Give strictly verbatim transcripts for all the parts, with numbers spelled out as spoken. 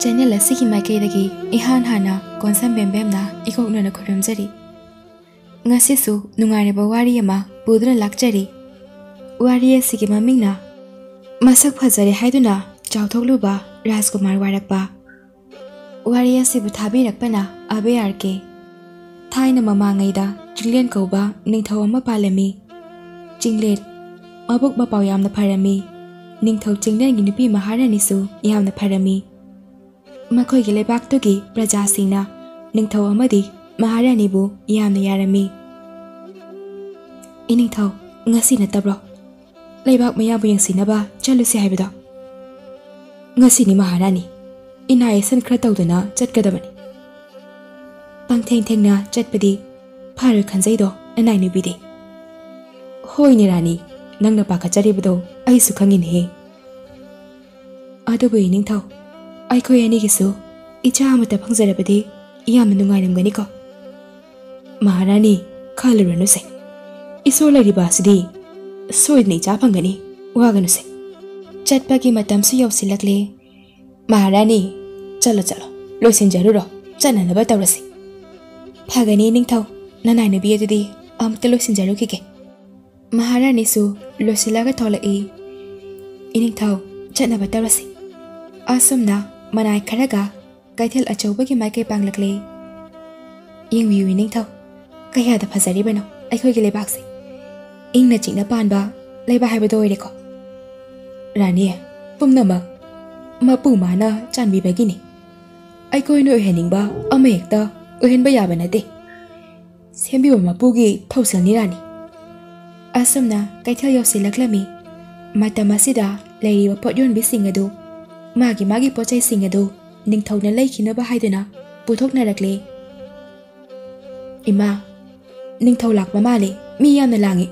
Channel ꯑꯁꯤꯒꯤ ꯃꯥꯏꯀꯩꯗꯒꯤ ꯏꯍꯥꯟ ꯍꯥꯟꯅ ꯀꯣꯟꯁꯝ ꯕꯦꯝꯕꯦꯝꯅ ꯏꯀꯣꯛꯅꯅ ꯈꯨꯔꯨꯝꯖꯔꯤ꯫ ꯉꯁꯤꯁꯨ ꯅꯨꯡꯉꯥꯏꯔꯕ ꯋꯥꯔꯤ ꯑꯃ ꯄꯨꯗꯨꯅ ꯂꯥꯛꯆꯔꯤ꯫ ꯋꯥꯔꯤ ꯑꯁꯤꯒꯤ ꯃꯃꯤꯡꯅ ꯃꯁꯛ ꯐꯖꯔꯦ ꯍꯥꯏꯗꯨꯅ ꯆꯥꯎꯊꯣꯛꯂꯨꯕ ꯔꯥꯖꯀꯨꯃꯥꯔ ꯋꯥꯔꯛꯄ꯫ ꯋꯥꯔꯤ ꯑꯁꯤꯕꯨ ꯊꯥꯕꯤꯔꯛꯄꯅ ꯑꯕꯦ ꯑꯥꯔ ꯀꯦ꯫ ꯊꯥꯏꯅ ꯃꯃꯥꯡꯉꯩꯗ ꯆꯤꯡꯂꯦꯟ ꯀꯧꯕ ꯅꯤꯡꯊꯧ ꯑꯃ ꯄꯥꯜꯂꯝꯃꯤ꯫ ꯆꯤꯡꯂꯦꯟ ꯃꯕꯨꯛ ꯃꯄꯥꯎ ꯌꯥꯝꯅ ꯐꯔꯝꯃꯤ꯫ ꯅꯤꯡꯊꯧ ꯆꯤꯡꯂꯦꯟꯒꯤ ꯅꯨꯄꯤ ꯃꯍꯥꯔꯥꯅꯤꯁꯨ ꯌꯥꯝꯅ ꯐꯔꯝꯃꯤ꯫ ꯃꯈꯣꯏꯒꯤ ꯂꯩꯕꯥꯛꯇꯨꯒꯤ ꯄ꯭ꯔꯖꯥꯁꯤꯡꯅ ꯅꯤꯡꯊꯧ ꯑꯃꯗꯤ ꯃꯍꯥꯔꯥꯅꯤꯕꯨ ꯌꯥꯝꯅ ꯌꯥꯔꯝꯃꯤ꯫ "ꯏꯅꯤꯡꯊꯧ, ꯉꯁꯤ ꯅꯠꯇꯕ꯭ꯔꯣ ꯂꯩꯕꯥꯛ ꯃꯌꯥꯕꯨ ꯌꯦꯡꯁꯤꯟꯅꯕ ꯆꯠꯂꯨꯁꯤ ꯍꯥꯏꯕꯗꯣ?" "ꯉꯁꯤꯅꯤ ꯃꯍꯥꯔꯥꯅꯤ, ꯏꯟꯍꯥꯂꯦꯁꯟ ꯈꯔ ꯇꯧꯗꯨꯅ ꯆꯠꯀꯗꯕꯅꯤ꯫ ꯄꯪꯊꯦꯡ ꯊꯦꯡꯅ ꯆꯠꯄꯗꯤ ꯐꯔꯣꯏ ꯈꯟꯖꯩꯗꯣ ꯅꯅꯥꯏ ꯅꯨꯄꯤꯗꯤ?" "ꯍꯣꯏꯅꯦ ꯔꯥꯅꯤ, ꯅꯪꯅ ꯄꯥꯈꯠꯆꯔꯤꯕꯗꯣ ꯑꯩꯁꯨ ꯈꯪꯉꯤꯅꯦꯍꯦ꯫ ꯑꯗꯨꯕꯨ ꯏꯅꯤꯡꯊꯧ, ꯑꯩꯈꯣꯏ ꯑꯅꯤꯒꯤꯁꯨ ꯏꯆꯥ ꯑꯃꯠꯇ ꯐꯪꯖꯔꯕꯗꯤ ꯌꯥꯝꯅ ꯅꯨꯡꯉꯥꯏꯔꯝꯒꯅꯤꯀꯣ?" "ꯃꯍꯥꯔꯥꯅꯤ, ꯈꯜꯂꯨꯔꯅꯨꯁꯦ꯫ ꯏꯁꯣꯔ ꯂꯩꯔꯤꯕ ꯑꯁꯤꯗꯤ ꯁꯣꯏꯗꯅ ꯏꯆꯥ ꯐꯪꯒꯅꯤ꯫ ꯋꯥꯒꯅꯨꯁꯦ꯫ ꯆꯠꯄꯒꯤ ꯃꯇꯝꯁꯨ ꯌꯧꯁꯤꯜꯂꯛꯂꯦ꯫ ꯃꯍꯥꯔꯥꯅꯤ, ꯆꯠꯂꯣ, ꯆꯠꯂꯣ, ꯂꯣꯏꯁꯤꯟꯖꯔꯨꯔꯣ, ꯆꯠꯅꯅꯕ ꯇꯧꯔꯁꯤ꯫" "ꯐꯒꯅꯤ ꯅꯤꯡꯊꯧ, ꯅꯅꯥꯏ ꯅꯨꯄꯤ ꯑꯗꯨꯗꯤ ꯑꯃꯨꯛꯇ ꯂꯣꯏꯁꯤꯟꯖꯔꯨꯈꯤꯒꯦ꯫" ꯃꯍꯥꯔꯥꯅꯤꯁꯨ ꯂꯣꯏꯁꯤꯜꯂꯒ ꯊꯣꯛꯂꯛꯏ꯫ "ꯏꯅꯤꯡꯊꯧ, ꯆꯠꯅꯕ ꯇꯧꯔꯁꯤ꯫" ꯑꯁꯨꯝꯅ ꯃꯅꯥꯏ ꯈꯔꯒ ꯀꯩꯊꯦꯜ ꯑꯆꯧꯕꯒꯤ ꯃꯥꯏꯀꯩ ꯄꯥꯡꯂꯛꯂꯦ꯫ ꯌꯦꯡꯕꯤꯌꯨ ꯏꯅꯤꯡꯊꯧ, ꯀꯌꯥꯗ ꯐꯖꯔꯤꯕꯅꯣ ꯑꯩꯈꯣꯏꯒꯤ ꯂꯩꯕꯥꯛꯁꯦ꯫ ꯏꯪꯅ ꯆꯤꯛꯅ ꯄꯥꯟꯕ ꯂꯩꯕꯥꯛ ꯍꯥꯏꯕꯗꯣ ꯑꯣꯏꯔꯦꯀꯣ꯫ ꯔꯥꯅꯤ, ꯄꯨꯝꯅꯃꯛ ꯃꯄꯨ ꯃꯥꯅ ꯆꯥꯟꯕꯤꯕꯒꯤꯅꯤ꯫ ꯑꯩꯈꯣꯏꯅ ꯑꯣꯏꯍꯟꯅꯤꯡꯕ ꯑꯃꯍꯦꯛꯇ ꯑꯣꯏꯍꯟꯕ ꯌꯥꯕ ꯅꯠꯇꯦ꯫ ꯁꯦꯝꯕꯤꯕ ꯃꯄꯨꯒꯤ ꯊꯧꯁꯤꯜꯅꯤ ꯔꯥꯅꯤ꯫ ꯑꯁꯨꯝꯅ ꯀꯩꯊꯦꯜ ꯌꯧꯁꯤꯜꯂꯛꯂꯝꯃꯤ꯫ ꯃꯇꯝ ꯑꯁꯤꯗ ꯂꯩꯔꯤꯕ ꯄꯣꯠ ꯌꯣꯟꯕꯤꯁꯤꯡ ꯑꯗꯨ ꯃꯥꯒꯤ ꯃꯥꯒꯤ ꯄꯣꯠ ꯆꯩꯁꯤꯡ ꯑꯗꯨ ꯅꯤꯡꯊꯧꯅ ꯂꯩꯈꯤꯅꯕ ꯍꯥꯏꯗꯨꯅ ꯄꯨꯊꯣꯛꯅꯔꯛꯂꯦ꯫ "ꯏꯃꯥ, ꯅꯤꯡꯊꯧ ꯂꯥꯛꯄ ꯃꯥꯜꯂꯦ, ꯃꯤ ꯌꯥꯝꯅ ꯂꯥꯡꯉꯤ꯫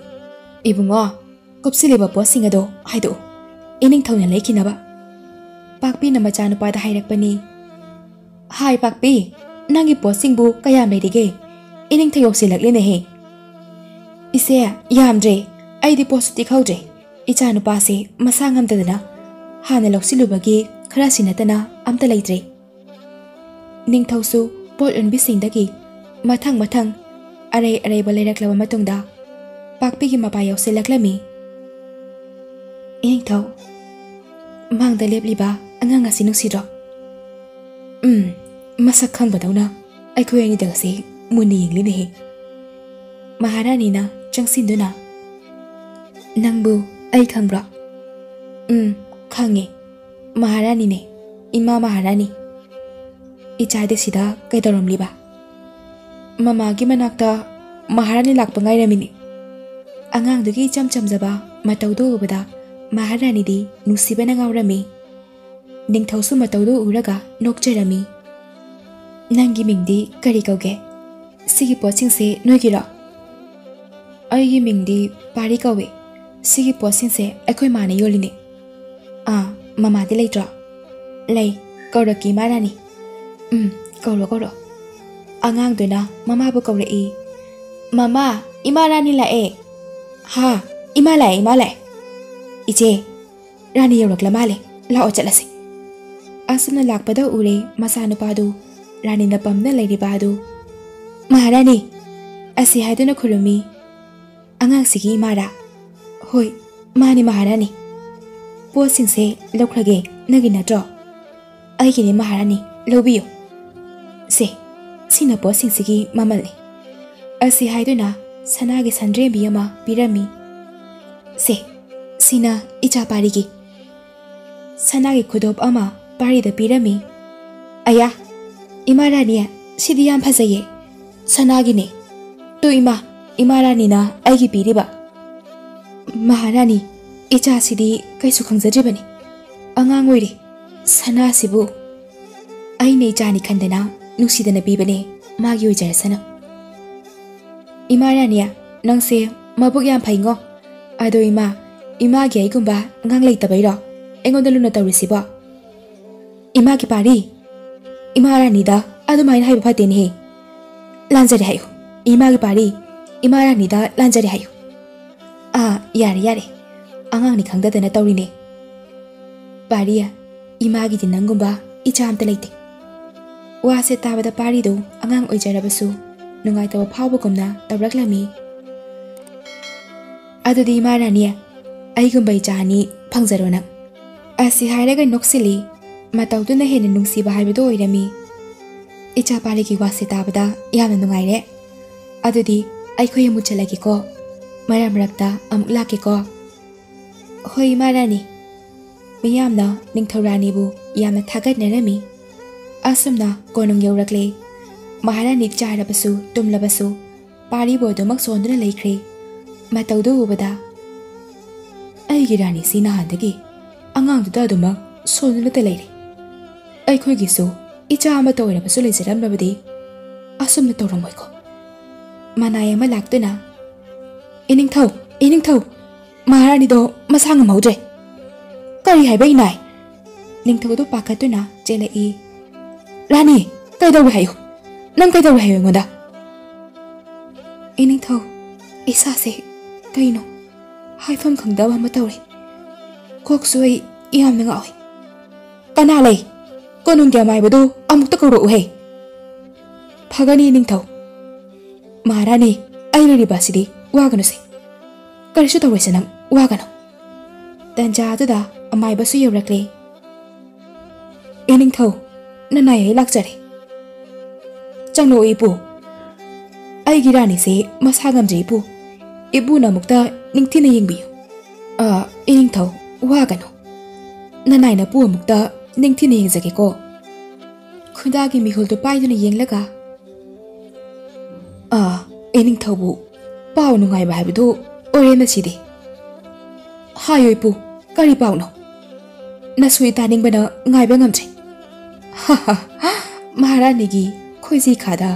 ꯏꯕꯨꯡꯉꯣ, ꯀꯨꯞꯁꯤꯜꯂꯤꯕ ꯄꯣꯠꯁꯤꯡ ꯑꯗꯣ ꯍꯥꯏꯗꯣꯛꯎ, ꯏꯅꯤꯡꯊꯧꯅ ꯂꯩꯈꯤꯅꯕ꯫" ꯄꯥꯛꯄꯤꯅ ꯃꯆꯥꯅꯨꯄꯥꯗ ꯍꯥꯏꯔꯛꯄꯅꯤ꯫ "ꯍꯥꯏ ꯄꯥꯛꯄꯤ, ꯅꯪꯒꯤ ꯄꯣꯠꯁꯤꯡꯕꯨ ꯀꯌꯥꯝ ꯂꯩꯔꯤꯒꯦ? ꯏꯅꯤꯡꯊꯧ ꯌꯧꯁꯤꯜꯂꯛꯂꯦꯅꯦꯍꯦ꯫" "ꯏꯆꯦ, ꯌꯥꯝꯗ꯭ꯔꯦ, ꯑꯩꯗꯤ ꯄꯣꯠꯁꯨ ꯇꯦꯛꯍꯧꯗ꯭ꯔꯦ꯫ ꯏꯆꯥꯅꯨꯄꯥꯁꯦ ꯃꯁꯥ ꯉꯝꯗꯗꯅ ꯍꯥꯟꯅ ꯂꯧꯁꯤꯜꯂꯨꯕꯒꯤ ꯈꯔꯁꯤ ꯅꯠꯇꯅ ꯑꯝꯇ ꯂꯩꯇ꯭ꯔꯦ꯫ ꯅꯤꯡꯊꯧꯁꯨ ꯄꯣꯠ ꯌꯣꯟꯕꯤꯁꯤꯡꯗꯒꯤ ꯃꯊꯪ ꯃꯊꯪ ꯑꯔꯩ ꯑꯔꯩꯕ ꯂꯩꯔꯛꯂꯕ ꯃꯇꯨꯡꯗ ꯄꯥꯛꯄꯤꯒꯤ ꯃꯄꯥ ꯌꯧꯁꯤꯜꯂꯛꯂꯝꯃꯤ꯫ "ꯏꯅꯤꯡꯊꯧ, ꯃꯥꯡꯗ ꯂꯦꯞꯂꯤꯕ ꯑꯉꯥꯡ ꯑꯁꯤ ꯅꯨꯡꯁꯤꯗ꯭ꯔꯣ?" "ꯎꯝ, ꯃꯁꯛ ꯈꯪꯕꯗꯧꯅ ꯑꯩꯈꯣꯏ ꯑꯅꯤꯗꯒꯁꯤ ꯃꯨꯟꯅ ꯌꯦꯡꯂꯤꯅꯦꯍꯦ꯫" ꯃꯍꯥꯔꯥꯅꯤꯅ ꯆꯪꯁꯤꯟꯗꯨꯅ, "ꯅꯪꯕꯨ ꯑꯩ ꯈꯪꯕ꯭ꯔꯣ?" "ꯎꯝ, ꯈꯪꯉꯦ꯫ ꯃꯍꯥꯔꯥꯅꯤꯅꯦ, ꯏꯃꯥ ꯃꯍꯥꯔꯥꯅꯤ꯫ ꯏꯆꯥꯗꯤ ꯁꯤꯗ ꯀꯩꯗꯧꯔꯝꯂꯤꯕ?" "ꯃꯃꯥꯒꯤ ꯃꯅꯥꯛꯇ ꯃꯍꯥꯔꯥꯅꯤ ꯂꯥꯛꯄ ꯉꯥꯏꯔꯝꯃꯤꯅꯦ꯫" ꯑꯉꯥꯡꯗꯨꯒꯤ ꯏꯆꯝ ꯆꯝꯖꯕ ꯃꯇꯧꯗꯨ ꯎꯕꯗ ꯃꯍꯥꯔꯥꯅꯤꯗꯤ ꯅꯨꯡꯁꯤꯕꯅ ꯉꯥꯎꯔꯝꯃꯤ꯫ ꯅꯤꯡꯊꯧꯁꯨ ꯃꯇꯧꯗꯨ ꯎꯔꯒ ꯅꯣꯛꯆꯔꯝꯃꯤ꯫ "ꯅꯪꯒꯤ ꯃꯤꯡꯗꯤ ꯀꯔꯤ ꯀꯧꯒꯦ? ꯁꯤꯒꯤ ꯄꯣꯠꯁꯤꯡꯁꯦ ꯅꯣꯏꯒꯤꯔꯣ?" "ꯑꯩꯒꯤ ꯃꯤꯡꯗꯤ ꯄꯥꯔꯤ ꯀꯧꯏ꯫ ꯁꯤꯒꯤ ꯄꯣꯠꯁꯤꯡꯁꯦ ꯑꯩꯈꯣꯏ ꯃꯥꯅ ꯌꯣꯜꯂꯤꯅꯦ꯫" "ꯑꯥ, ꯃꯃꯥꯗꯤ ꯂꯩꯇ꯭ꯔꯣ?" "ꯂꯩ, ꯀꯧꯔꯛꯀꯦ ꯏꯃꯥ ꯔꯥꯅꯤ꯫" "ꯎꯝ, ꯀꯧꯔꯣ, ꯀꯧꯔꯣ꯫" ꯑꯉꯥꯡꯗꯨꯅ ꯃꯃꯥꯕꯨ ꯀꯧꯔꯛꯏ꯫ "ꯃꯃꯥ, ꯏꯃꯥ ꯔꯥꯅꯤ ꯂꯥꯛꯑꯦ꯫" "ꯍꯥ, ꯏꯃꯥ ꯂꯥꯛꯑꯦ, ꯏꯃꯥ ꯂꯥꯛꯑꯦ꯫" "ꯏꯆꯦ, ꯔꯥꯅꯤ ꯌꯧꯔꯛꯂ ꯃꯥꯜꯂꯦ, ꯂꯥꯛꯑꯣ ꯆꯠꯂꯁꯤ꯫" ꯑꯁꯨꯝꯅ ꯂꯥꯛꯄꯗ ꯎꯔꯦ ꯃꯆꯥꯅꯨꯄꯥꯗꯨ ꯔꯥꯅꯤꯅ ꯄꯝꯅ ꯂꯩꯔꯤꯕ ꯑꯗꯨ꯫ "ꯃꯍꯥꯔꯥꯅꯤ, ꯑꯁꯤ ꯍꯥꯏꯗꯨꯅ ꯈꯨꯔꯨꯝꯃꯤ꯫" "ꯑꯉꯥꯡꯁꯤꯒꯤ ꯏꯃꯥꯔꯥ?" "ꯍꯣꯏ, ꯃꯥꯅꯤ ꯃꯍꯥꯔꯥꯅꯤ꯫" "ꯄꯣꯠꯁꯤꯡꯁꯦ ꯂꯧꯈ꯭ꯔꯒꯦ, ꯅꯪꯒꯤ ꯅꯠꯇ꯭ꯔꯣ?" "ꯑꯩꯒꯤꯅꯤ ꯃꯍꯥꯔꯥꯅꯤ, ꯂꯧꯕꯤꯌꯨ꯫ ꯁꯦ, ꯁꯤꯅ ꯄꯣꯠꯁꯤꯡꯁꯤꯒꯤ ꯃꯃꯜꯅꯤ꯫" ꯑꯁꯤ ꯍꯥꯏꯗꯨꯅ ꯁꯅꯥꯒꯤ ꯁꯟꯗ꯭ꯔꯦꯝꯕꯤ ꯑꯃ ꯄꯤꯔꯝꯃꯤ꯫ "ꯁꯦ, ꯁꯤꯅ ꯏꯆꯥ ꯄꯥꯔꯤꯒꯤ꯫" ꯁꯅꯥꯒꯤ ꯈꯨꯗꯣꯞ ꯑꯃ ꯄꯥꯔꯤꯗ ꯄꯤꯔꯝꯃꯤ꯫ "ꯑꯌꯥ, ꯏꯃꯥ ꯔꯥꯅꯤ, ꯁꯤꯗꯤ ꯌꯥꯝ ꯐꯖꯩꯌꯦ꯫ ꯁꯅꯥꯒꯤꯅꯦ꯫ ꯇꯨ ꯏꯃꯥ, ꯏꯃꯥ ꯔꯥꯅꯤꯅ ꯑꯩꯒꯤ ꯄꯤꯔꯤꯕ꯫" "ꯃꯍꯥꯔꯥꯅꯤ, ꯏꯆꯥꯁꯤꯗꯤ ꯀꯩꯁꯨ ꯈꯪꯖꯗ꯭ꯔꯤꯕꯅꯤ꯫ ꯑꯉꯥꯡ ꯑꯣꯏꯔꯤ꯫ ꯁꯅꯥꯁꯤꯕꯨ ꯑꯩꯅ ꯏꯆꯥꯅꯤ ꯈꯟꯗꯅ ꯅꯨꯡꯁꯤꯗꯅ ꯄꯤꯕꯅꯦ, ꯃꯥꯒꯤ ꯑꯣꯏꯖꯔꯁꯅꯨ꯫" "ꯏꯃꯥ ꯔꯥꯅꯤ, ꯅꯪꯁꯦ ꯃꯕꯨꯛ ꯌꯥꯝ ꯐꯩꯉꯣ꯫ ꯑꯗꯣ ꯏꯃꯥ, ꯏꯃꯥꯒꯤ ꯑꯩꯒꯨꯝꯕ ꯑꯉꯥꯡ ꯂꯩꯇꯕꯩꯔꯣ ꯑꯩꯉꯣꯟꯗ ꯂꯨꯅ ꯇꯧꯔꯤꯁꯤꯕꯣ?" "ꯏꯃꯥꯒꯤ ꯄꯥꯔꯤ, ꯏꯃꯥ ꯔꯥꯅꯤꯗ ꯑꯗꯨꯃꯥꯏꯅ ꯍꯥꯏꯕ ꯐꯠꯇꯦꯅꯦꯍꯦ꯫ ꯂꯥꯟꯖꯔꯦ ꯍꯥꯏꯌꯨ꯫ ꯏꯃꯥꯒꯤ ꯄꯥꯔꯤ, ꯏꯃꯥ ꯔꯥꯅꯤꯗ ꯂꯥꯟꯖꯔꯦ ꯍꯥꯏꯌꯨ꯫" "ꯑꯥ, ꯌꯥꯔꯦ, ꯌꯥꯔꯦ꯫ ꯑꯉꯥꯡꯅꯤ ꯈꯪꯗꯗꯅ ꯇꯧꯔꯤꯅꯦ꯫ ꯄꯥꯔꯤ, "ꯏꯃꯥꯒꯤꯗꯤ ꯅꯪꯒꯨꯝꯕ ꯏꯆꯥ ꯑꯝꯇ ꯂꯩꯇꯦ"꯫ ꯋꯥꯁꯦ ꯇꯥꯕꯗ ꯄꯥꯔꯤꯗꯨ ꯑꯉꯥꯡ ꯑꯣꯏꯖꯔꯕꯁꯨ ꯅꯨꯡꯉꯥꯏꯇꯕ ꯐꯥꯎꯕꯒꯨꯝꯅ ꯇꯧꯔꯛꯂꯝꯃꯤ꯫ "ꯑꯗꯨꯗꯤ ꯏꯃꯥ ꯔꯥꯅꯤ, ꯑꯩꯒꯨꯝꯕ ꯏꯆꯥ ꯑꯅꯤ ꯐꯪꯖꯔꯣ ꯅꯪ"꯫ ꯑꯁꯤ ꯍꯥꯏꯔꯒ ꯅꯣꯛꯁꯤꯜꯂꯤ꯫ ꯃꯇꯧꯗꯨꯅ ꯍꯦꯟꯅ ꯅꯨꯡꯁꯤꯕ ꯍꯥꯏꯕꯗꯨ ꯑꯣꯏꯔꯝꯃꯤ꯫ ꯏꯆꯥ ꯄꯥꯔꯤꯒꯤ ꯋꯥꯁꯦ ꯇꯥꯕꯗ ꯌꯥꯝꯅ ꯅꯨꯡꯉꯥꯏꯔꯦ꯫ "ꯑꯗꯨꯗꯤ ꯑꯩꯈꯣꯏ ꯑꯃꯨꯛ ꯆꯠꯂꯒꯦꯀꯣ꯫ ꯃꯔꯛ ꯃꯔꯛꯇ ꯑꯃꯨꯛ ꯂꯥꯛꯀꯦꯀꯣ"꯫ "ꯍꯣꯏ, ꯏꯃꯥ ꯔꯥꯅꯤ"꯫ ꯃꯤꯌꯥꯝꯅ ꯅꯤꯡꯊꯧ ꯔꯥꯅꯤꯕꯨ ꯌꯥꯝꯅ ꯊꯥꯒꯠꯅꯔꯝꯃꯤ꯫ ꯑꯁꯨꯝꯅ ꯀꯣꯅꯨꯡ ꯌꯧꯔꯛꯂꯦ꯫ ꯃꯍꯥꯔꯥꯅꯤ ꯆꯥꯔꯕꯁꯨ ꯇꯨꯝꯂꯕꯁꯨ ꯄꯥꯔꯤꯕꯨ ꯑꯗꯨꯃꯛ ꯁꯣꯟꯗꯨꯅ ꯂꯩꯈ꯭ꯔꯦ꯫ ꯃꯇꯧꯗꯨ ꯎꯕꯗ, "ꯑꯩꯒꯤ ꯔꯥꯅꯤꯁꯤ ꯅꯍꯥꯟꯗꯒꯤ ꯑꯉꯥꯡꯗꯨꯗ ꯑꯗꯨꯃꯛ ꯁꯣꯟꯗꯨꯅꯇ ꯂꯩꯔꯦ꯫ ꯑꯩꯈꯣꯏꯒꯤꯁꯨ ꯏꯆꯥ ꯑꯃꯠꯇ ꯑꯣꯏꯔꯕꯁꯨ ꯂꯩꯖꯔꯝꯂꯕꯗꯤ ꯑꯁꯨꯝꯅ ꯇꯧꯔꯝꯃꯣꯏꯀꯣ"꯫ ꯃꯅꯥꯏ ꯑꯃ ꯂꯥꯛꯇꯨꯅ, "ꯏꯅꯤꯡꯊꯧ, ꯏꯅꯤꯡꯊꯧ, ꯃꯍꯥꯔꯥꯅꯤꯗꯣ ꯃꯁꯥ ꯉꯝꯍꯧꯗ꯭ꯔꯦ"꯫ "ꯀꯔꯤ ꯍꯥꯏꯕ ꯏꯅꯥꯏ?" ꯅꯤꯡꯊꯧꯗꯨ ꯄꯥꯈꯠꯇꯨꯅ ꯆꯦꯜꯂꯛꯏ꯫ "ꯔꯥꯅꯤ, ꯀꯩꯗꯧꯔꯦ ꯍꯥꯏꯌꯨ? ꯅꯪ ꯀꯩꯗꯧꯔꯦ ꯍꯥꯏꯌꯨ ꯑꯩꯉꯣꯟꯗ?" "ꯏꯅꯤꯡꯊꯧ, ꯏꯁꯥꯁꯦ ꯀꯩꯅꯣ ꯍꯥꯏꯐꯝ ꯈꯪꯗꯕ ꯑꯃ ꯇꯧꯔꯦ꯫ ꯀꯣꯛꯁꯨ ꯑꯩ ꯌꯥꯝꯅ ꯉꯥꯎꯏ"꯫ "ꯀꯅꯥ ꯂꯩ? ꯀꯣꯅꯨꯡꯒꯤ ꯑꯃꯥꯏꯕꯗꯨ ꯑꯃꯨꯛꯇ ꯀꯧꯔꯛꯎꯍꯦ"꯫ "ꯐꯒꯅꯤ ꯏꯅꯤꯡꯊꯧ"꯫ "ꯃꯍꯥꯔꯥꯅꯤ, ꯑꯩ ꯂꯩꯔꯤꯕ ꯑꯁꯤꯗꯤ ꯋꯥꯒꯅꯨꯁꯦ꯫ ꯀꯔꯤꯁꯨ ꯇꯧꯔꯣꯏꯁꯦ ꯅꯪ, ꯋꯥꯒꯅꯨ"꯫ ꯇꯟꯖꯥ ꯑꯗꯨꯗ ꯑꯃꯥꯏꯕꯁꯨ ꯌꯧꯔꯛꯂꯦ꯫ "ꯏꯅꯤꯡꯊꯧ, ꯅꯅꯥꯏ ꯑꯩ ꯂꯥꯛꯆꯔꯦ꯫ ꯆꯪꯂꯛꯑꯣ ꯏꯄꯨ꯫ ꯑꯩꯒꯤ ꯔꯥꯅꯤꯁꯦ ꯃꯁꯥ ꯉꯝꯗ꯭ꯔꯦ ꯏꯄꯨ꯫ ꯏꯄꯨꯅ ꯑꯃꯨꯛꯇ ꯅꯤꯡꯊꯤꯅ ꯌꯦꯡꯕꯤꯌꯨ"꯫ "ꯑ, ꯏꯅꯤꯡꯊꯧ, ꯋꯥꯒꯅꯨ꯫ ꯅꯅꯥꯏ ꯅꯄꯨ ꯑꯃꯨꯛꯇ ꯅꯤꯡꯊꯤꯅ ꯌꯦꯡꯖꯒꯦꯀꯣ"꯫ ꯈꯨꯟꯗꯥꯒꯤ ꯃꯤꯍꯨꯜꯗꯨ ꯄꯥꯏꯗꯨꯅ ꯌꯦꯡꯂꯒ, "ꯑꯥ, ꯏꯅꯤꯡꯊꯧꯕꯨ ꯄꯥꯎ ꯅꯨꯡꯉꯥꯏꯕ ꯍꯥꯏꯕꯗꯨ ꯑꯣꯏꯔꯦ ꯃꯁꯤꯗꯤ꯫ ꯍꯥꯏꯌꯨ ꯏꯄꯨ, ꯀꯔꯤ ꯄꯥꯎꯅꯣ? ꯅꯁꯨ ꯇꯥꯅꯤꯡꯕꯅ ꯉꯥꯏꯕ ꯉꯝꯗ꯭ꯔꯦ"꯫ "ꯍꯥ ꯍꯥ, ꯃꯍꯥꯔꯥꯅꯤꯒꯤ ꯈꯣꯏꯖꯤ ꯈꯥꯗ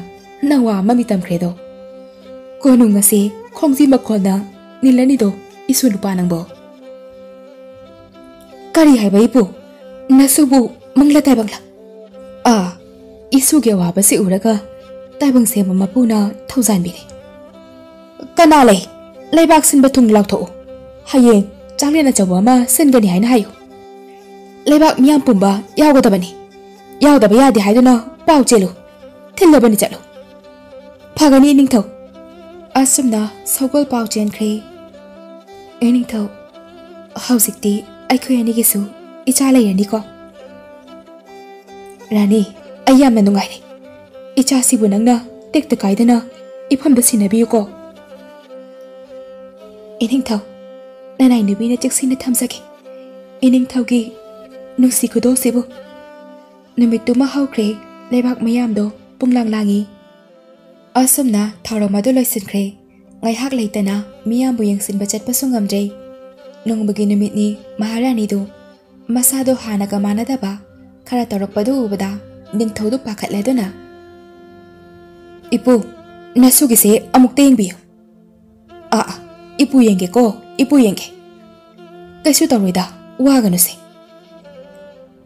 ꯅꯋꯥ ꯑꯃ ꯃꯤꯇꯝꯈ꯭ꯔꯦꯗꯣ꯫ ꯀꯣꯅꯨꯡ ꯑꯁꯤ ꯈꯣꯡꯖꯤ ꯃꯈꯣꯜꯅ ꯅꯤꯜꯂꯅꯤꯗꯣ, ꯏꯁꯨ ꯅꯨꯄꯥ ꯅꯪꯕꯣ"꯫ "ꯀꯔꯤ ꯍꯥꯏꯕ ꯏꯄꯨ? ꯅꯁꯨꯕꯨ ꯃꯪꯂ ꯇꯥꯏꯕꯪꯂ?" ꯑꯥ, ꯏꯁꯨꯒꯤ ꯑꯋꯥꯕꯁꯤ ꯎꯔꯒ ꯇꯥꯏꯕꯪ ꯁꯦꯝꯕ ꯃꯄꯨꯅ ꯊꯧꯖꯥꯟꯕꯤꯔꯦ꯫ "ꯀꯅꯥ ꯂꯩ? ꯂꯩꯕꯥꯛ ꯁꯤꯟꯕ ꯊꯨꯡ ꯂꯥꯎꯊꯣꯛꯎ꯫ ꯍꯌꯦꯡ ꯆꯥꯛꯂꯦꯟ ꯑꯆꯧꯕ ꯑꯃ ꯁꯤꯟꯒꯅꯤ ꯍꯥꯏꯅ ꯍꯥꯏꯌꯨ"꯫ ꯂꯩꯕꯥꯛ ꯃꯤꯌꯥꯝ ꯄꯨꯝꯕ ꯌꯥꯎꯒꯗꯕꯅꯤ꯫ ꯌꯥꯎꯗꯕ ꯌꯥꯗꯦ ꯍꯥꯏꯗꯨꯅ ꯄꯥꯎ ꯆꯦꯜꯂꯨ꯫ ꯊꯤꯜꯂꯕꯅꯤ, ꯆꯠꯂꯨ꯫ ꯐꯒꯅꯤ, ꯏꯅꯤꯡꯊꯧ꯫ ꯑꯁꯨꯝꯅ ꯁꯒꯣꯜ ꯄꯥꯎ ꯆꯦꯟꯈ꯭ꯔꯦ꯫ ꯏꯅꯤꯡꯊꯧ, ꯍꯧꯖꯤꯛꯇꯤ ꯑꯩꯈꯣꯏ ꯑꯅꯤꯒꯤꯁꯨ ꯏꯆꯥ ꯂꯩꯔꯅꯤꯀꯣ? ꯔꯥꯅꯤ, ꯑꯩ ꯌꯥꯝꯅ ꯅꯨꯡꯉꯥꯏꯔꯦ꯫ ꯏꯆꯥꯁꯤꯕꯨ ꯅꯪꯅ ꯇꯦꯛꯇ ꯀꯥꯏꯗꯅ ꯏꯐꯝꯗ ꯁꯤꯟꯅꯕꯤꯌꯨꯀꯣ꯫ ꯏꯅꯤꯡꯊꯧ, ꯅꯅꯥꯏ ꯅꯨꯄꯤꯅ ꯆꯦꯛꯁꯤꯟꯅ ꯊꯝꯖꯒꯦ꯫ ꯏꯅꯤꯡꯊꯧꯒꯤ ꯅꯨꯡꯁꯤ ꯈꯨꯗꯣꯜꯁꯤꯕꯨ꯫ ꯅꯨꯃꯤꯠꯇꯨꯃ ꯍꯧꯈ꯭ꯔꯦ꯫ ꯂꯩꯕꯥꯛ ꯃꯌꯥꯝꯗꯣ ꯄꯨꯡꯂꯥꯡ ꯂꯥꯡꯏ꯫ ꯑꯁꯨꯝꯅ ꯊꯧꯔꯝ ꯑꯗꯨ ꯂꯣꯏꯁꯤꯟꯈ꯭ꯔꯦ꯫ ꯉꯥꯏꯍꯥꯛ ꯂꯩꯇꯅ ꯃꯤꯌꯥꯝꯕꯨ ꯌꯦꯡꯁꯤꯟꯕ ꯆꯠꯄꯁꯨ ꯉꯝꯗ꯭ꯔꯦ꯫ ꯅꯣꯡꯃꯒꯤ ꯅꯨꯃꯤꯠꯅꯤ꯫ ꯃꯍꯥꯔꯥꯅꯤꯗꯨ ꯃꯁꯥꯗꯣ ꯍꯥꯟꯅꯒ ꯃꯥꯟꯅꯗꯕ ꯈꯔ ꯇꯧꯔꯛꯄꯗꯨ ꯎꯕꯗ ꯅꯤꯡꯊꯧꯗꯨ ꯄꯥꯈꯠꯂꯗꯨꯅ, "ꯏꯄꯨ, ꯅꯁꯨꯒꯤꯁꯦ ꯑꯃꯨꯛꯇ ꯌꯦꯡꯕꯤꯌꯨ꯫" "ꯑꯥ, ꯑꯥ, ꯏꯄꯨ ꯌꯦꯡꯒꯦꯀꯣ, ꯏꯄꯨ ꯌꯦꯡꯒꯦ꯫ ꯀꯩꯁꯨ ꯇꯧꯔꯣꯏꯗ, ꯋꯥꯒꯅꯨꯁꯦ꯫"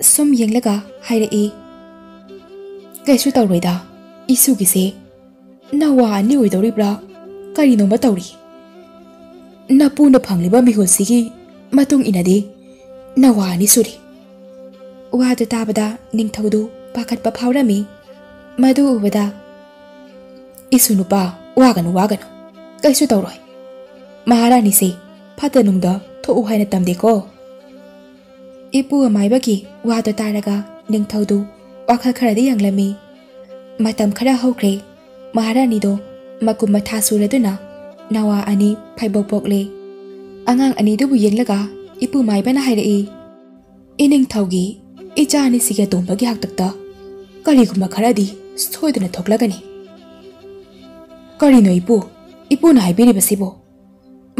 ꯁꯨꯝ ꯌꯦꯡꯂꯒ ꯍꯥꯏꯔꯛꯏ, "ꯀꯩꯁꯨ ꯇꯧꯔꯣꯏꯗ, ꯏꯁꯨꯒꯤꯁꯦ ꯅꯋꯥ ꯑꯅꯤ ꯑꯣꯏꯗꯧꯔꯤꯕ꯭ꯔꯥ ꯀꯔꯤꯅꯣꯃ ꯇꯧꯔꯤ꯫ ꯅꯄꯨꯅ ꯐꯪꯂꯤꯕ ꯃꯤꯍꯨꯜꯁꯤꯒꯤ ꯃꯇꯨꯡ ꯏꯟꯅꯗꯤ ꯅꯋꯥ ꯑꯅꯤ ꯁꯨꯔꯤ꯫" ꯋꯥꯗꯨ ꯇꯥꯕꯗ ꯅꯤꯡꯊꯧꯗꯨ ꯄꯥꯈꯠꯄ ꯐꯥꯎꯔꯝꯃꯤ꯫ ꯃꯗꯨ ꯎꯕꯗ, "ꯏꯁꯨ ꯅꯨꯄꯥ, ꯋꯥꯒꯅꯨ, ꯋꯥꯒꯅꯨ, ꯀꯩꯁꯨ ꯇꯧꯔꯣꯏ꯫ ꯃꯍꯥꯔꯥꯅꯤꯁꯦ ꯐꯠꯇ ꯅꯨꯡꯗ ꯊꯣꯛꯎ ꯍꯥꯏꯅ ꯇꯝꯗꯦꯀꯣ꯫" ꯏꯄꯨ ꯑꯃꯥꯏꯕꯒꯤ ꯋꯥꯗꯨ ꯇꯥꯔꯒ ꯅꯤꯡꯊꯧꯗꯨ ꯋꯥꯈꯜ ꯈꯔꯗꯤ ꯌꯥꯡꯂꯝꯃꯤ꯫ ꯃꯇꯝ ꯈꯔ ꯍꯧꯈ꯭ꯔꯦ꯫ ꯃꯍꯥꯔꯥꯅꯤꯗꯣ ꯃꯀꯨꯝ ꯃꯊꯥ ꯁꯨꯔꯗꯨꯅ ꯅꯋꯥ ꯑꯅꯤ ꯐꯩꯕꯣꯛ ꯄꯣꯛꯂꯦ꯫ ꯑꯉꯥꯡ ꯑꯅꯤꯗꯨꯕꯨ ꯌꯦꯡꯂꯒ ꯏꯄꯨ ꯃꯥꯏꯕꯅ ꯍꯥꯏꯔꯛꯏ, "ꯏꯅꯤꯡꯊꯧꯒꯤ ꯏꯆꯥ ꯑꯅꯤꯁꯤꯒꯤ ꯑꯇꯣꯝꯕꯒꯤ ꯍꯥꯛꯇꯛꯇ ꯀꯔꯤꯒꯨꯝꯕ ꯈꯔꯗꯤ ꯁꯣꯏꯗꯅ ꯊꯣꯛꯂꯒꯅꯤ꯫" "ꯀꯔꯤꯅꯣ ꯏꯄꯨ, ꯏꯄꯨꯅ ꯍꯥꯏꯕꯤꯔꯤꯕꯁꯤꯕꯨ?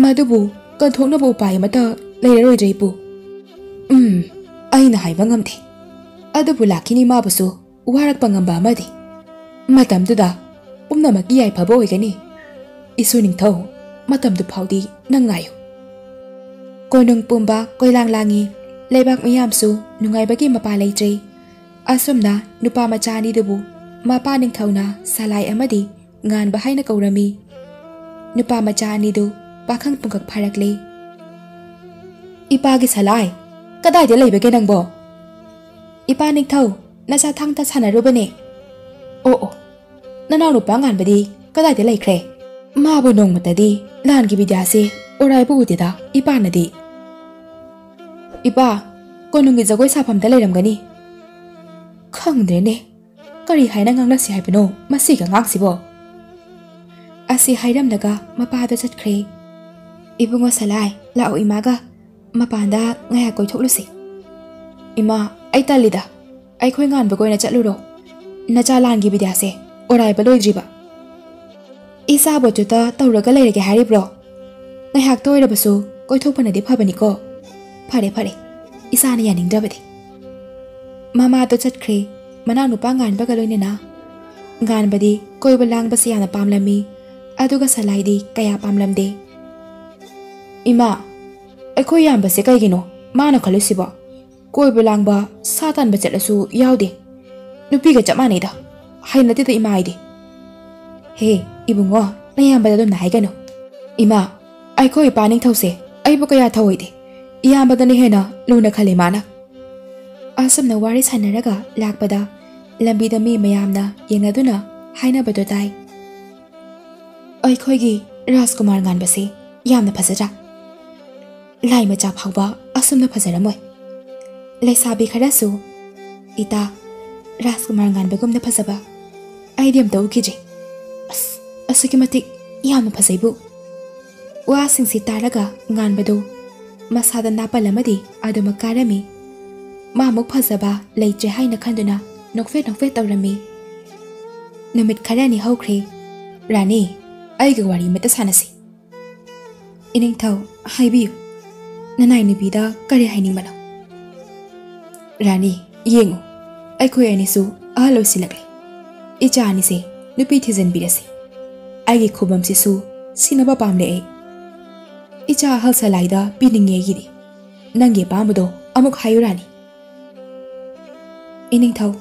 ꯃꯗꯨꯕꯨ ꯀꯟꯊꯣꯛꯅꯕ ꯎꯄꯥꯏ ꯑꯃꯠꯇ ꯂꯩꯔꯔꯣꯏꯗ꯭ꯔꯦ ꯏꯄꯨ?" "ꯎꯝ, ꯑꯩꯅ ꯍꯥꯏꯕ ꯉꯝꯗꯦ꯫ ꯑꯗꯨꯕꯨ ꯂꯥꯛꯈꯤꯅꯤ ꯃꯥꯕꯨꯁꯨ ꯋꯥꯔꯛꯄ ꯉꯝꯕ ꯑꯃꯗꯤ꯫ ꯃꯇꯝꯗꯨꯗ ꯄꯨꯝꯅꯃꯛꯀꯤ ꯌꯥꯏꯐꯕ ꯑꯣꯏꯒꯅꯤ꯫ ꯏꯁꯨ ꯅꯤꯡꯊꯧ, ꯃꯇꯝꯗꯨ ꯐꯥꯎꯗꯤ ꯅꯪ ꯉꯥꯏꯌꯨ꯫" ꯀꯣꯅꯨꯡ ꯄꯨꯝꯕ ꯀꯣꯏꯂꯥꯡ ꯂꯥꯡꯉꯤ꯫ ꯂꯩꯕꯥꯛ ꯃꯤꯌꯥꯝꯁꯨ ꯅꯨꯡꯉꯥꯏꯕꯒꯤ ꯃꯄꯥ ꯂꯩꯇ꯭ꯔꯦ꯫ ꯑꯁꯨꯝꯅ ꯅꯨꯄꯥ ꯃꯆꯥ ꯑꯅꯤꯗꯨꯕꯨ ꯃꯄꯥ ꯅꯤꯡꯊꯧꯅ ꯁꯂꯥꯏ ꯑꯃꯗꯤ ꯉꯥꯟꯕ ꯍꯥꯏꯅ ꯀꯧꯔꯝꯃꯤ꯫ ꯅꯨꯄꯥ ꯃꯆꯥ ꯑꯅꯤꯗꯨ ꯄꯥꯈꯪ ꯄꯨꯡꯀꯛ ꯐꯥꯔꯛꯂꯦ꯫ "ꯏꯄꯥꯒꯤ ꯁꯂꯥꯏ, "ꯀꯗꯥꯏꯗ ꯂꯩꯕꯒꯦ ꯅꯪꯕꯣ?" "ꯏꯄꯥ ꯅꯤꯡꯊꯧ, ꯅꯆꯥ ꯊꯥꯡꯇ ꯁꯥꯟꯅꯔꯨꯕꯅꯦ꯫" "ꯑꯣ ꯑꯣ, ꯅꯅꯥꯎ ꯅꯨꯄꯥ ꯉꯥꯟꯕꯗꯤ ꯀꯗꯥꯏꯗ ꯂꯩꯈ꯭ꯔꯦ? ꯃꯥꯕꯨ ꯅꯣꯡꯃꯇꯗꯤ ꯂꯥꯟꯒꯤ ꯕꯤꯗ꯭ꯌꯥꯁꯦ ꯑꯣꯔꯥꯏꯕ ꯎꯗꯦꯗ ꯏꯄꯥꯅꯗꯤ꯫" "ꯏꯄꯥ, ꯀꯣꯅꯨꯡꯒꯤ ꯖꯒꯣꯏ ꯁꯥꯐꯝꯗ ꯂꯩꯔꯝꯒꯅꯤ꯫" "ꯈꯪꯗ꯭ꯔꯦꯅꯦ, ꯀꯔꯤ ꯍꯥꯏꯅ ꯉꯥꯡꯅꯁꯤ ꯍꯥꯏꯕꯅꯣ ꯃꯁꯤꯒꯤ ꯑꯉꯥꯡꯁꯤꯕꯣ?" ꯑꯁꯤ ꯍꯥꯏꯔꯝꯂꯒ ꯃꯄꯥꯗ ꯆꯠꯈ꯭ꯔꯦ꯫ "ꯏꯕꯨꯡꯉꯣ ꯁꯂꯥꯏ, ꯂꯥꯛꯑꯣ ꯏꯃꯥꯒ ꯃꯄꯥꯟꯗ ꯉꯥꯏꯍꯥꯛ ꯀꯣꯏꯊꯣꯛꯂꯨꯁꯤ꯫" "ꯏꯃꯥ, ꯑꯩ ꯇꯜꯂꯤꯗ, ꯑꯩꯈꯣꯏ ꯉꯥꯟꯕꯒ ꯑꯣꯏꯅ ꯆꯠꯂꯨꯔꯣ꯫ ꯅꯆꯥ ꯂꯥꯟꯒꯤ ꯕꯤꯗ꯭ꯌꯥꯁꯦ ꯑꯣꯔꯥꯏꯕ ꯂꯣꯏꯗ꯭ꯔꯤꯕ꯫ ꯏꯆꯥꯕꯨ ꯑꯗꯨꯗ ꯇꯧꯔꯒ ꯂꯩꯔꯒꯦ ꯍꯥꯏꯔꯤꯕ꯭ꯔꯣ? ꯉꯥꯏꯍꯥꯛꯇ ꯑꯣꯏꯔꯕꯁꯨ ꯀꯣꯏꯊꯣꯛꯄꯅꯗꯤ ꯐꯕꯅꯤꯀꯣ꯫" "ꯐꯔꯦ ꯐꯔꯦ, ꯏꯆꯥꯅ ꯌꯥꯅꯤꯡꯗ꯭ꯔꯕꯗꯤ꯫" ꯃꯃꯥꯗꯣ ꯆꯠꯈ꯭ꯔꯦ꯫ ꯃꯅꯥꯎꯅꯨꯄꯥ ꯉꯥꯟꯕꯒ ꯂꯣꯏꯅꯅ꯫ ꯉꯥꯟꯕꯗꯤ ꯀꯣꯏꯕ ꯂꯥꯡꯕꯁꯦ ꯌꯥꯝꯅ ꯄꯥꯝꯂꯝꯃꯤ, ꯑꯗꯨꯒ ꯁꯂꯥꯏꯗꯤ ꯀꯌꯥ ꯄꯥꯝꯂꯝꯗꯦ꯫ "ꯏꯃꯥ, ꯑꯩꯈꯣꯏ ꯏꯌꯥꯝꯕꯁꯦ ꯀꯩꯒꯤꯅꯣ ꯃꯥꯅ ꯈꯜꯂꯤꯁꯤꯕꯣ? ꯀꯣꯏꯕ ꯂꯥꯡꯕ, ꯁꯥ ꯇꯥꯟꯕ ꯆꯠꯂꯁꯨ ꯌꯥꯎꯗꯦ꯫ ꯅꯨꯄꯤꯒ ꯆꯞ ꯃꯥꯟꯅꯩꯗ꯫ ꯍꯩꯅꯗꯦꯗ ꯏꯃꯥ ꯑꯩꯗꯤ꯫" "ꯍꯦ, ꯏꯕꯨꯡꯉꯣ, ꯅꯌꯥꯝꯕꯗ ꯑꯗꯨꯝꯅ ꯍꯥꯏꯒꯅꯨ꯫" "ꯏꯃꯥ, ꯑꯩꯈꯣꯏ ꯏꯄꯥ ꯅꯤꯡꯊꯧꯁꯦ ꯑꯩꯕꯨ ꯀꯌꯥ ꯊꯧꯑꯣꯏꯗꯦ꯫ ꯏꯌꯥꯝꯕꯗꯅ ꯍꯦꯟꯅ ꯂꯨꯅ ꯈꯜꯂꯤ ꯃꯥꯅ꯫" ꯑꯁꯨꯝꯅ ꯋꯥꯔꯤ ꯁꯥꯟꯅꯔꯒ ꯂꯥꯛꯄꯗ ꯂꯝꯕꯤꯗ ꯃꯤ ꯃꯌꯥꯝꯅ ꯌꯦꯡꯅꯗꯨꯅ ꯍꯥꯏꯅꯕꯗꯣ ꯇꯥꯏ꯫ "ꯑꯩꯈꯣꯏꯒꯤ ꯔꯥꯖꯀꯨꯃꯥꯔ ꯉꯥꯟꯕꯁꯤ ꯌꯥꯝꯅ ꯐꯖꯗ꯭ꯔꯥ? ꯂꯥꯏ ꯃꯆꯥ ꯐꯥꯎꯕ ꯑꯁꯨꯝꯅ ꯐꯖꯔꯝꯃꯣꯏ꯫" ꯂꯩꯁꯥꯕꯤ ꯈꯔꯁꯨ, "ꯏꯇꯥ, ꯔꯥꯖꯀꯨꯃꯥꯔ ꯉꯥꯟꯕꯒꯨꯝꯅ ꯐꯖꯕ ꯑꯩꯗꯤ ꯑꯝꯇ ꯎꯈꯤꯗ꯭ꯔꯤ꯫ ꯑꯁ, ꯑꯁꯨꯛꯀꯤ ꯃꯇꯤꯛ ꯌꯥꯝꯅ ꯐꯖꯩꯕꯨ!" ꯋꯥꯁꯤꯡꯁꯤ ꯇꯥꯔꯒ ꯉꯥꯟꯕꯗꯨ ꯃꯁꯥꯗ ꯅꯥꯄꯜ ꯑꯃꯗꯤ ꯑꯗꯨꯃꯛ ꯀꯥꯔꯝꯃꯤ꯫ ꯃꯥꯃꯨꯛ ꯐꯖꯕ ꯂꯩꯇ꯭ꯔꯦ ꯍꯥꯏꯅ ꯈꯟꯗꯨꯅ ꯅꯣꯛꯐꯦꯠ ꯅꯣꯛꯐꯦꯠ ꯇꯧꯔꯝꯃꯤ꯫ ꯅꯨꯃꯤꯠ ꯈꯔꯅꯤ ꯍꯧꯈ꯭ꯔꯦ꯫ "ꯔꯥꯅꯤ, ꯑꯩꯒ ꯋꯥꯔꯤ ꯑꯃꯇ ꯁꯥꯟꯅꯁꯤ꯫" "ꯏꯅꯤꯡꯊꯧ, ꯍꯥꯏꯕꯤꯌꯨ꯫ ꯅꯅꯥꯏ ꯅꯨꯄꯤꯗ ꯀꯔꯤ ꯍꯥꯏꯅꯤꯡꯕꯅꯣ?" "ꯔꯥꯅꯤ, ꯌꯦꯡꯉꯨ, ꯑꯩꯈꯣꯏ ꯑꯅꯤꯁꯨ ꯑꯍꯜ ꯑꯣꯏꯁꯤꯜꯂꯛꯂꯦ꯫ ꯏꯆꯥ ꯑꯅꯤꯁꯦ ꯅꯨꯄꯤ ꯊꯤꯖꯤꯟꯕꯤꯔꯁꯤ꯫ ꯑꯩꯒꯤ ꯈꯨꯕꯝꯁꯤꯁꯨ ꯁꯤꯟꯅꯕ ꯄꯥꯝꯂꯦ ꯑꯩ꯫ ꯏꯆꯥ ꯑꯍꯜ ꯁꯂꯥꯏꯗ ꯄꯤꯅꯤꯡꯉꯦ ꯑꯩꯒꯤꯗꯤ꯫ ꯅꯪꯒꯤ ꯑꯄꯥꯝꯕꯗꯣ ꯑꯃꯨꯛ ꯍꯥꯏꯌꯨ ꯔꯥꯅꯤ꯫" "ꯏꯅꯤꯡꯊꯧ,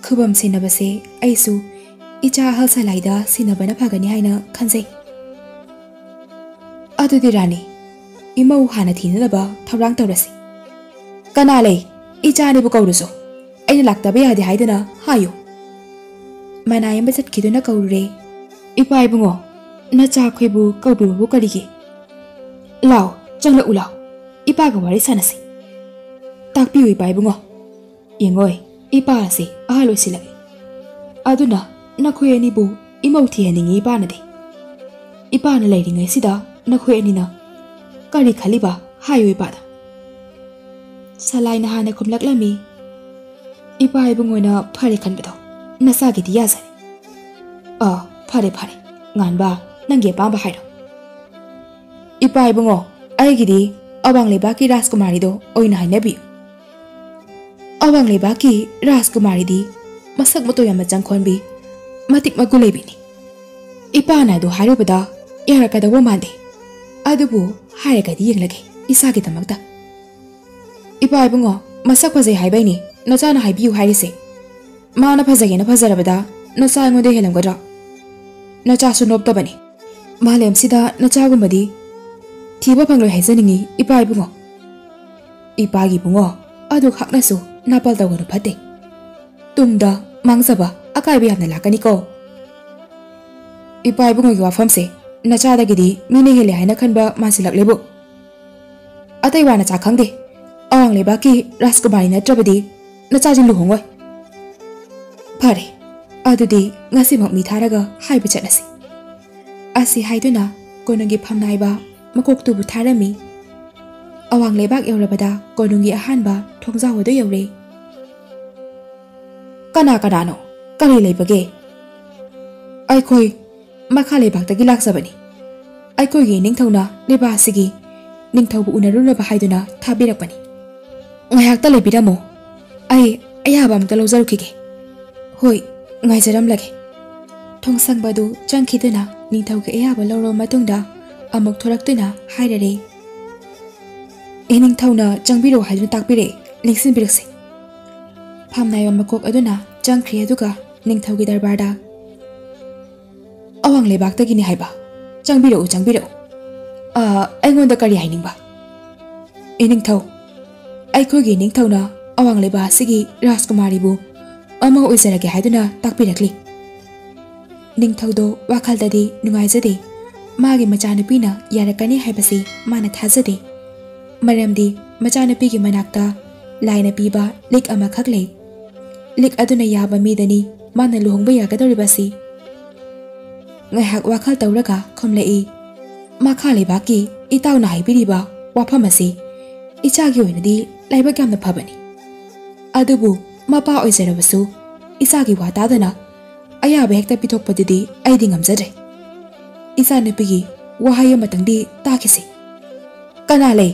ꯈꯨꯕꯝ ꯁꯤꯟꯅꯕꯁꯦ ꯑꯩꯁꯨ ꯏꯆꯥ ꯑꯍꯜ ꯁꯂꯥꯏꯗ ꯁꯤꯟꯅꯕꯅ ꯐꯒꯅꯤ ꯍꯥꯏꯅ ꯈꯟꯖꯩ꯫" "ꯑꯗꯨꯗꯤ ꯔꯥꯅꯤ, ꯏꯃꯧ ꯍꯥꯟꯅ ꯊꯤꯅꯅꯕ ꯊꯧꯔꯥꯡ ꯇꯧꯔꯁꯤ꯫ "ꯀꯅꯥ ꯂꯩ? ꯏꯆꯥꯅꯤꯕꯨ ꯀꯧꯔꯨꯁꯣ꯫ ꯑꯩꯅ ꯂꯥꯛꯇꯕ ꯌꯥꯗꯦ ꯍꯥꯏꯗꯨꯅ ꯍꯥꯏꯌꯨ꯫" ꯃꯅꯥꯏ ꯑꯃ ꯆꯠꯈꯤꯗꯨꯅ ꯀꯧꯔꯨꯔꯦ꯫ "ꯏꯄꯥ ꯏꯕꯨꯡꯉꯣ, ꯅꯆꯥ ꯑꯩꯈꯣꯏꯕꯨ ꯀꯧꯔꯨꯕꯕꯨ ꯀꯔꯤꯒꯤ? ꯂꯥꯎ, ꯆꯪꯂꯛꯎ ꯂꯥꯎ꯫ ꯏꯄꯥꯒ ꯋꯥꯔꯤ ꯁꯥꯟꯅꯁꯤ꯫ ꯇꯥꯛꯄꯤꯌꯨ ꯏꯄꯥ ꯏꯕꯨꯡꯉꯣ꯫ ꯌꯦꯡꯉꯣꯏ, ꯏꯄꯥ ꯑꯁꯤ ꯑꯍꯜ ꯑꯣꯏꯁꯤꯜꯂꯛꯏ꯫ ꯑꯗꯨꯅ ꯅꯈꯣꯏ ꯑꯅꯤꯕꯨ ꯏꯃꯧ ꯊꯤꯍꯟꯅꯤꯡꯉꯤ ꯏꯄꯥꯅꯗꯤ꯫ ꯏꯄꯥꯅ ꯂꯩꯔꯤꯉꯩꯁꯤꯗ ꯅꯈꯣꯏ ꯑꯅꯤꯅ ꯀꯔꯤ ꯈꯜꯂꯤꯕ ꯍꯥꯏꯌꯨ ꯏꯄꯥꯗ꯫" ꯁꯂꯥꯏꯅ ꯍꯥꯟꯅ ꯈꯨꯝꯂꯛꯂꯝꯃꯤ꯫ "ꯏꯄꯥ ꯏꯕꯨꯡꯉꯣꯅ ꯐꯔꯦ ꯈꯟꯕꯗꯣ ꯅꯆꯥꯒꯤꯗꯤ ꯌꯥꯖꯔꯦ꯫" "ꯑꯥ, ꯐꯔꯦ ꯐꯔꯦ, ꯉꯥꯟꯕ, ꯅꯪꯒꯤ ꯑꯄꯥꯝꯕ ꯍꯥꯏꯔꯣ꯫" "ꯏꯄꯥ ꯏꯕꯨꯡꯉꯣ, ꯑꯩꯒꯤꯗꯤ ꯑꯋꯥꯡ ꯂꯩꯕꯥꯛꯀꯤ ꯔꯥꯖꯀꯨꯃꯥꯔꯤꯗꯣ ꯑꯣꯏꯅ ꯍꯥꯏꯅꯕꯤꯌꯨ꯫ ꯑꯋꯥꯡ ꯂꯩꯕꯥꯛꯀꯤ ꯔꯥꯖꯀꯨꯃꯥꯔꯤꯗꯤ ꯃꯁꯛ ꯃꯇꯧ ꯌꯥꯝꯅ ꯆꯪꯈꯣꯟꯕꯤ, ꯃꯇꯤꯛ ꯃꯒꯨꯟ ꯂꯩꯕꯤꯅꯤ꯫ ꯏꯄꯥꯅ ꯑꯗꯨ ꯍꯥꯏꯔꯨꯕꯗ ꯌꯥꯔꯛꯀꯗꯧꯕ ꯃꯥꯟꯗꯦ, ꯑꯗꯨꯕꯨ ꯍꯥꯏꯔꯒꯗꯤ ꯌꯦꯡꯂꯒꯦ ꯏꯁꯥꯒꯤꯗꯃꯛꯇ꯫" "ꯏꯄꯥ ꯏꯕꯨꯡꯉꯣ, ꯃꯁꯛ ꯐꯖꯩ ꯍꯥꯏꯕꯩꯅꯤ ꯅꯆꯥꯅ ꯍꯥꯏꯕꯤꯌꯨ ꯍꯥꯏꯔꯤꯁꯦ꯫ ꯃꯥꯅ ꯐꯖꯒꯦꯅ ꯐꯖꯔꯕꯗ ꯅꯆꯥ ꯑꯩꯉꯣꯟꯗ ꯍꯦꯜꯂꯝꯒꯗ꯭ꯔꯣ? ꯅꯆꯥꯁꯨ ꯅꯣꯞꯇꯕꯅꯤ꯫ ꯃꯥꯂꯦꯝꯁꯤꯗ ꯅꯆꯥꯒꯨꯝꯕꯗꯤ ꯊꯤꯕ ꯐꯪꯂꯣꯏ ꯍꯥꯏꯖꯅꯤꯡꯉꯤ ꯏꯄꯥ ꯏꯕꯨꯡꯉꯣ꯫" "ꯏꯄꯥꯒꯤ ꯏꯕꯨꯡꯉꯣ, ꯑꯗꯨ ꯈꯛꯅꯁꯨ ꯅꯥꯄꯜ ꯇꯧꯒꯅꯨ, ꯐꯠꯇꯦ꯫ ꯇꯨꯡꯗ ꯃꯥꯡꯖꯕ ꯑꯀꯥꯏꯕ ꯌꯥꯝꯅ ꯂꯥꯛꯀꯅꯤꯀꯣ꯫" "ꯏꯄꯥ ꯏꯕꯨꯡꯉꯣꯒꯤ ꯋꯥꯐꯝꯁꯦ ꯅꯆꯥꯗꯒꯤꯗꯤ ꯃꯤꯅ ꯍꯦꯜꯂꯦ ꯍꯥꯏꯅ ꯈꯟꯕ ꯃꯥꯟꯁꯤꯜꯂꯛꯂꯦꯕꯨ꯫ ꯑꯇꯩ ꯋꯥ ꯅꯆꯥ ꯈꯪꯗꯦ꯫ ꯑꯋꯥꯡ ꯂꯩꯕꯥꯛꯀꯤ ꯔꯥꯖꯀꯨꯃꯥꯔꯤ ꯅꯠꯇ꯭ꯔꯕꯗꯤ ꯅꯆꯥꯁꯤꯡ ꯂꯨꯍꯣꯡꯉꯣꯏ꯫" "ꯐꯔꯦ, ꯑꯗꯨꯗꯤ ꯉꯁꯤꯃꯛ ꯃꯤ ꯊꯥꯔꯒ ꯍꯥꯏꯕ ꯆꯠꯂꯁꯤ꯫" ꯑꯁꯤ ꯍꯥꯏꯗꯨꯅ ꯀꯣꯅꯨꯡꯒꯤ ꯐꯝꯅꯥꯏꯕ ꯃꯀꯣꯛꯇꯨꯕꯨ ꯊꯥꯔꯝꯃꯤ꯫ ꯑꯋꯥꯡ ꯂꯩꯕꯥꯛ ꯌꯧꯔꯕꯗ ꯀꯣꯅꯨꯡꯒꯤ ꯑꯍꯥꯟꯕ ꯊꯣꯡꯖꯥꯎ ꯑꯗꯨ ꯌꯧꯔꯦ꯫ "ꯀꯅꯥ ꯀꯅꯥꯅꯣ? ꯀꯔꯤ ꯂꯩꯕꯒꯦ?" "ꯑꯩꯈꯣꯏ ꯃꯈꯥ ꯂꯩꯕꯥꯛꯇꯒꯤ ꯂꯥꯛꯆꯕꯅꯤ꯫ ꯑꯩꯈꯣꯏꯒꯤ ꯏꯅꯤꯡꯊꯧꯅ ꯂꯩꯕꯥꯛ ꯑꯁꯤꯒꯤ ꯅꯤꯡꯊꯧꯕꯨ ꯎꯅꯔꯨꯅꯕ ꯍꯥꯏꯗꯨꯅ ꯊꯥꯕꯤꯔꯛꯄꯅꯤ꯫" "ꯉꯥꯏꯍꯥꯛꯇ ꯂꯩꯕꯤꯔꯝꯃꯨ, ꯑꯩ ꯑꯌꯥꯕ ꯑꯃꯇ ꯂꯧꯖꯔꯨꯈꯤꯒꯦ꯫" "ꯍꯣꯏ, ꯉꯥꯏꯖꯔꯝꯂꯒꯦ꯫" ꯊꯣꯡꯁꯪꯕꯗꯨ ꯆꯪꯈꯤꯗꯨꯅ ꯅꯤꯡꯊꯧꯒꯤ ꯑꯌꯥꯕ ꯂꯧꯔꯕ ꯃꯇꯨꯡꯗ ꯑꯃꯨꯛ ꯊꯣꯔꯛꯇꯨꯅ ꯍꯥꯏꯔꯔꯦ꯫ "ꯏꯅꯤꯡꯊꯧꯅ ꯆꯪꯕꯤꯔꯛꯎ ꯍꯥꯏꯗꯨꯅ ꯇꯥꯛꯄꯤꯔꯛꯏ, ꯅꯤꯡꯁꯤꯡꯕꯤꯔꯛꯁꯤ꯫" ꯐꯝꯅꯥꯏꯕ ꯃꯀꯣꯛ ꯑꯗꯨꯅ ꯆꯪꯈ꯭ꯔꯦ, ꯑꯗꯨꯒ ꯅꯤꯡꯊꯧꯒꯤ ꯗꯔꯕꯥꯔꯗ, "ꯑꯋꯥꯡ ꯂꯩꯕꯥꯛꯇꯒꯤꯅꯤ ꯍꯥꯏꯕ, ꯆꯪꯕꯤꯔꯛꯎ, ꯆꯪꯕꯤꯔꯛꯎ꯫ ꯑ, ꯑꯩꯉꯣꯟꯗ ꯀꯔꯤ ꯍꯥꯏꯅꯤꯡꯕ?" "ꯏꯅꯤꯡꯊꯧ, ꯑꯩꯈꯣꯏꯒꯤ ꯅꯤꯡꯊꯧꯅ ꯑꯋꯥꯡ ꯂꯩꯕꯥꯛ ꯑꯁꯤꯒꯤ ꯔꯥꯖꯀꯨꯃꯥꯔꯤꯕꯨ ꯑꯃ ꯑꯣꯏꯖꯔꯒꯦ ꯍꯥꯏꯗꯨꯅ ꯇꯥꯛꯄꯤꯔꯛꯂꯤ꯫ ꯅꯤꯡꯊꯧꯗꯣ ꯋꯥꯈꯜꯗꯗꯤ ꯅꯨꯡꯉꯥꯏꯖꯗꯦ꯫ ꯃꯥꯒꯤ ꯃꯆꯥꯅꯨꯄꯤꯅ ꯌꯥꯔꯛꯀꯅꯤ ꯍꯥꯏꯕꯁꯤ ꯃꯥꯅ ꯊꯥꯖꯗꯦ꯫ ꯃꯔꯝꯗꯤ ꯃꯆꯥꯅꯨꯄꯤꯒꯤ ꯃꯅꯥꯛꯇ ꯂꯥꯏꯅ ꯄꯤꯕ ꯂꯤꯛ ꯑꯃꯈꯛ ꯂꯩ꯫ ꯂꯤꯛ ꯑꯗꯨꯅ ꯌꯥꯕ ꯃꯤꯗꯅꯤ ꯃꯥꯅ ꯂꯨꯍꯣꯡꯕ ꯌꯥꯒꯗꯧꯔꯤꯕꯁꯤ꯫ ꯉꯥꯏꯍꯥꯛ ꯋꯥꯈꯜ ꯇꯧꯔꯒ ꯈꯨꯝꯂꯛꯏ, "ꯃꯈꯥ ꯂꯩꯕꯥꯛꯀꯤ ꯏꯇꯥꯎꯅ ꯍꯥꯏꯕꯤꯔꯤꯕ ꯋꯥꯐꯝ ꯑꯁꯤ ꯏꯆꯥꯒꯤ ꯑꯣꯏꯅꯗꯤ ꯂꯥꯏꯕꯛ ꯌꯥꯝꯅ ꯐꯕꯅꯤ꯫ ꯑꯗꯨꯕꯨ ꯃꯄꯥ ꯑꯣꯏꯖꯔꯕꯁꯨ ꯏꯆꯥꯒꯤ ꯋꯥ ꯇꯥꯗꯅ ꯑꯌꯥꯕ ꯍꯦꯛꯇ ꯄꯤꯊꯣꯛꯄꯗꯨꯗꯤ ꯑꯩꯗꯤ ꯉꯝꯖꯗ꯭ꯔꯦ꯫ ꯏꯆꯥꯅꯨꯄꯤꯒꯤ ꯋꯥꯍꯩ ꯑꯃꯇꯪꯗꯤ ꯇꯥꯈꯤꯁꯤ꯫ ꯀꯅꯥ ꯂꯩ?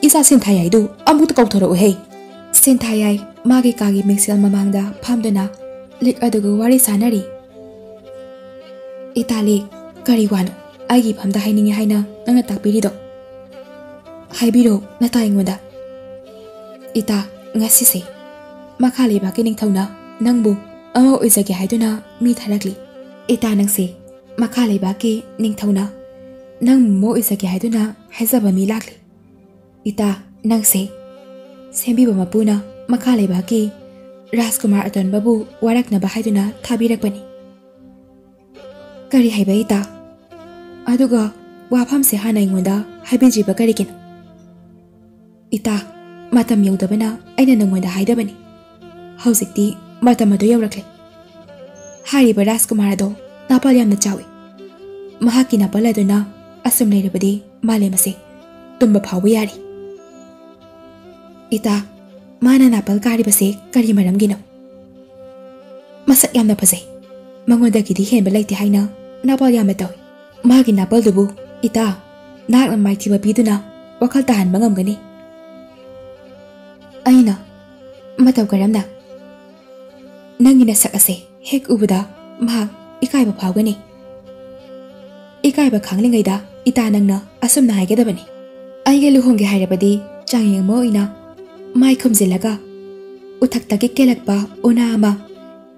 ꯏꯆꯥ ꯁꯦꯟꯊꯥꯌꯥꯏꯗꯨ ꯑꯃꯨꯛꯇ ꯀꯧꯊꯣꯔꯛꯎꯍꯦ!" ꯁꯦꯟꯊꯥꯌꯥꯏ ꯃꯥꯒꯤ ꯀꯥꯒꯤ ꯃꯤꯡꯁꯦꯜ ꯃꯃꯥꯡꯗ ꯐꯝꯗꯨꯅ ꯂꯤꯛ ꯑꯗꯨꯒ ꯋꯥꯔꯤ ꯁꯥꯟꯅꯔꯤ꯫ "ꯏꯇꯥ ꯂꯤꯛ, ꯀꯔꯤ ꯋꯥꯅꯣ ꯑꯩꯒꯤ ꯏꯐꯝꯗ ꯍꯥꯏꯅꯤꯡꯉꯤ ꯍꯥꯏꯅ ꯅꯪꯅ ꯇꯥꯛꯄꯤꯔꯤꯗꯣ? ꯍꯥꯏꯕꯤꯔꯣ ꯅꯇꯥ ꯑꯩꯉꯣꯟꯗ꯫" "ꯏꯇꯥ, ꯉꯁꯤꯁꯦ ꯃꯈꯥ ꯂꯩꯕꯥꯛꯀꯤ ꯅꯤꯡꯊꯧꯅ ꯅꯪꯕꯨ ꯑꯃ ꯑꯣꯏꯖꯒꯦ ꯍꯥꯏꯗꯨꯅ ꯃꯤ ꯊꯥꯔꯛꯂꯤ꯫ ꯏꯇꯥ, ꯅꯪꯁꯦ ꯃꯈꯥ ꯂꯩꯕꯥꯛꯀꯤ ꯅꯤꯡꯊꯧꯅ ꯅꯪꯕꯨ ꯑꯃ ꯑꯣꯏꯖꯒꯦ ꯍꯥꯏꯗꯨꯅ ꯍꯥꯏꯖꯕ ꯃꯤ ꯂꯥꯛꯂꯤ꯫ ꯏꯇꯥ, ꯅꯪꯁꯦ ꯁꯦꯝꯕꯤꯕ ꯃꯄꯨꯅ ꯃꯈꯥ ꯂꯩꯕꯥꯛꯀꯤ ꯔꯥꯖꯀꯨꯃꯥꯔ ꯑꯇꯣꯟꯕꯕꯨ ꯋꯥꯔꯛꯅꯕ ꯍꯥꯏꯗꯨꯅ ꯊꯥꯕꯤꯔꯛꯄꯅꯤ꯫" "ꯀꯔꯤ ꯍꯥꯏꯕ ꯏꯇꯥ? ꯑꯗꯨꯒ ꯋꯥꯐꯝꯁꯦ ꯍꯥꯟꯅ ꯑꯩꯉꯣꯟꯗ ꯍꯥꯏꯕꯤꯗ꯭ꯔꯤꯕ ꯀꯔꯤꯒꯤꯅꯣ?" "ꯏꯇꯥ, ꯃꯇꯝ ꯌꯧꯗꯕꯅ ꯑꯩꯅ ꯅꯪꯉꯣꯟꯗ ꯍꯥꯏꯗꯕꯅꯤ꯫ ꯍꯧꯖꯤꯛꯇꯤ ꯃꯇꯝ ꯑꯗꯨ ꯌꯧꯔꯛꯂꯦ꯫ ꯍꯥꯏꯔꯤꯕ ꯔꯥꯖꯀꯨꯃꯥꯔ ꯑꯗꯣ ꯅꯥꯄꯜ ꯌꯥꯝꯅ ꯆꯥꯎꯏ꯫ ꯃꯍꯥꯛꯀꯤ ꯅꯥꯄꯜ ꯑꯗꯨꯅ ꯑꯁꯨꯝ ꯂꯩꯔꯕꯗꯤ ꯃꯥꯂꯦꯝ ꯑꯁꯦ ꯇꯨꯝꯕ ꯐꯥꯎꯕ ꯌꯥꯔꯤ꯫" "ꯏꯇꯥ, ꯃꯥꯅ ꯅꯥꯄꯜ ꯀꯥꯔꯤꯕꯁꯦ ꯀꯔꯤ ꯃꯔꯝꯒꯤꯅꯣ?" "ꯃꯁꯛ ꯌꯥꯝꯅ ꯐꯖꯩ꯫ ꯃꯉꯣꯟꯗꯒꯤꯗꯤ ꯍꯦꯟꯕ ꯂꯩꯇꯦ ꯍꯥꯏꯅ ꯅꯥꯄꯜ ꯌꯥꯝꯅ ꯇꯧꯏ꯫ ꯃꯥꯒꯤ ꯅꯥꯄꯜꯗꯨꯕꯨ ꯏꯇꯥ, ꯅꯍꯥꯛꯅ ꯃꯥꯏꯊꯤꯕ ꯄꯤꯗꯨꯅ ꯋꯥꯈꯜ ꯇꯥꯍꯟꯕ ꯉꯝꯒꯅꯤ꯫" "ꯑꯩꯅ? ꯃꯇꯧ ꯀꯔꯝꯅ?" "ꯅꯪꯒꯤ ꯅꯁꯛ ꯑꯁꯦ ꯍꯦꯛ ꯎꯕꯗ ꯃꯍꯥꯛ ꯏꯀꯥꯏꯕ ꯐꯥꯎꯒꯅꯤ꯫ ꯏꯀꯥꯏꯕ ꯈꯥꯡꯂꯤꯉꯩꯗ ꯏꯇꯥ ꯅꯪꯅ ꯑꯁꯨꯝꯅ ꯍꯥꯏꯒꯗꯕꯅꯤ꯫" "ꯑꯩꯒ ꯂꯨꯍꯣꯡꯒꯦ ꯍꯥꯏꯔꯕꯗꯤ ꯆꯥꯡꯌꯦꯡ ꯑꯃ ꯑꯣꯏꯅ ꯃꯥꯏ ꯈꯨꯝꯖꯤꯜꯂꯒ ꯎꯊꯛꯇꯒꯤ ꯀꯦꯜꯂꯛꯄ ꯎꯅꯥ ꯑꯃ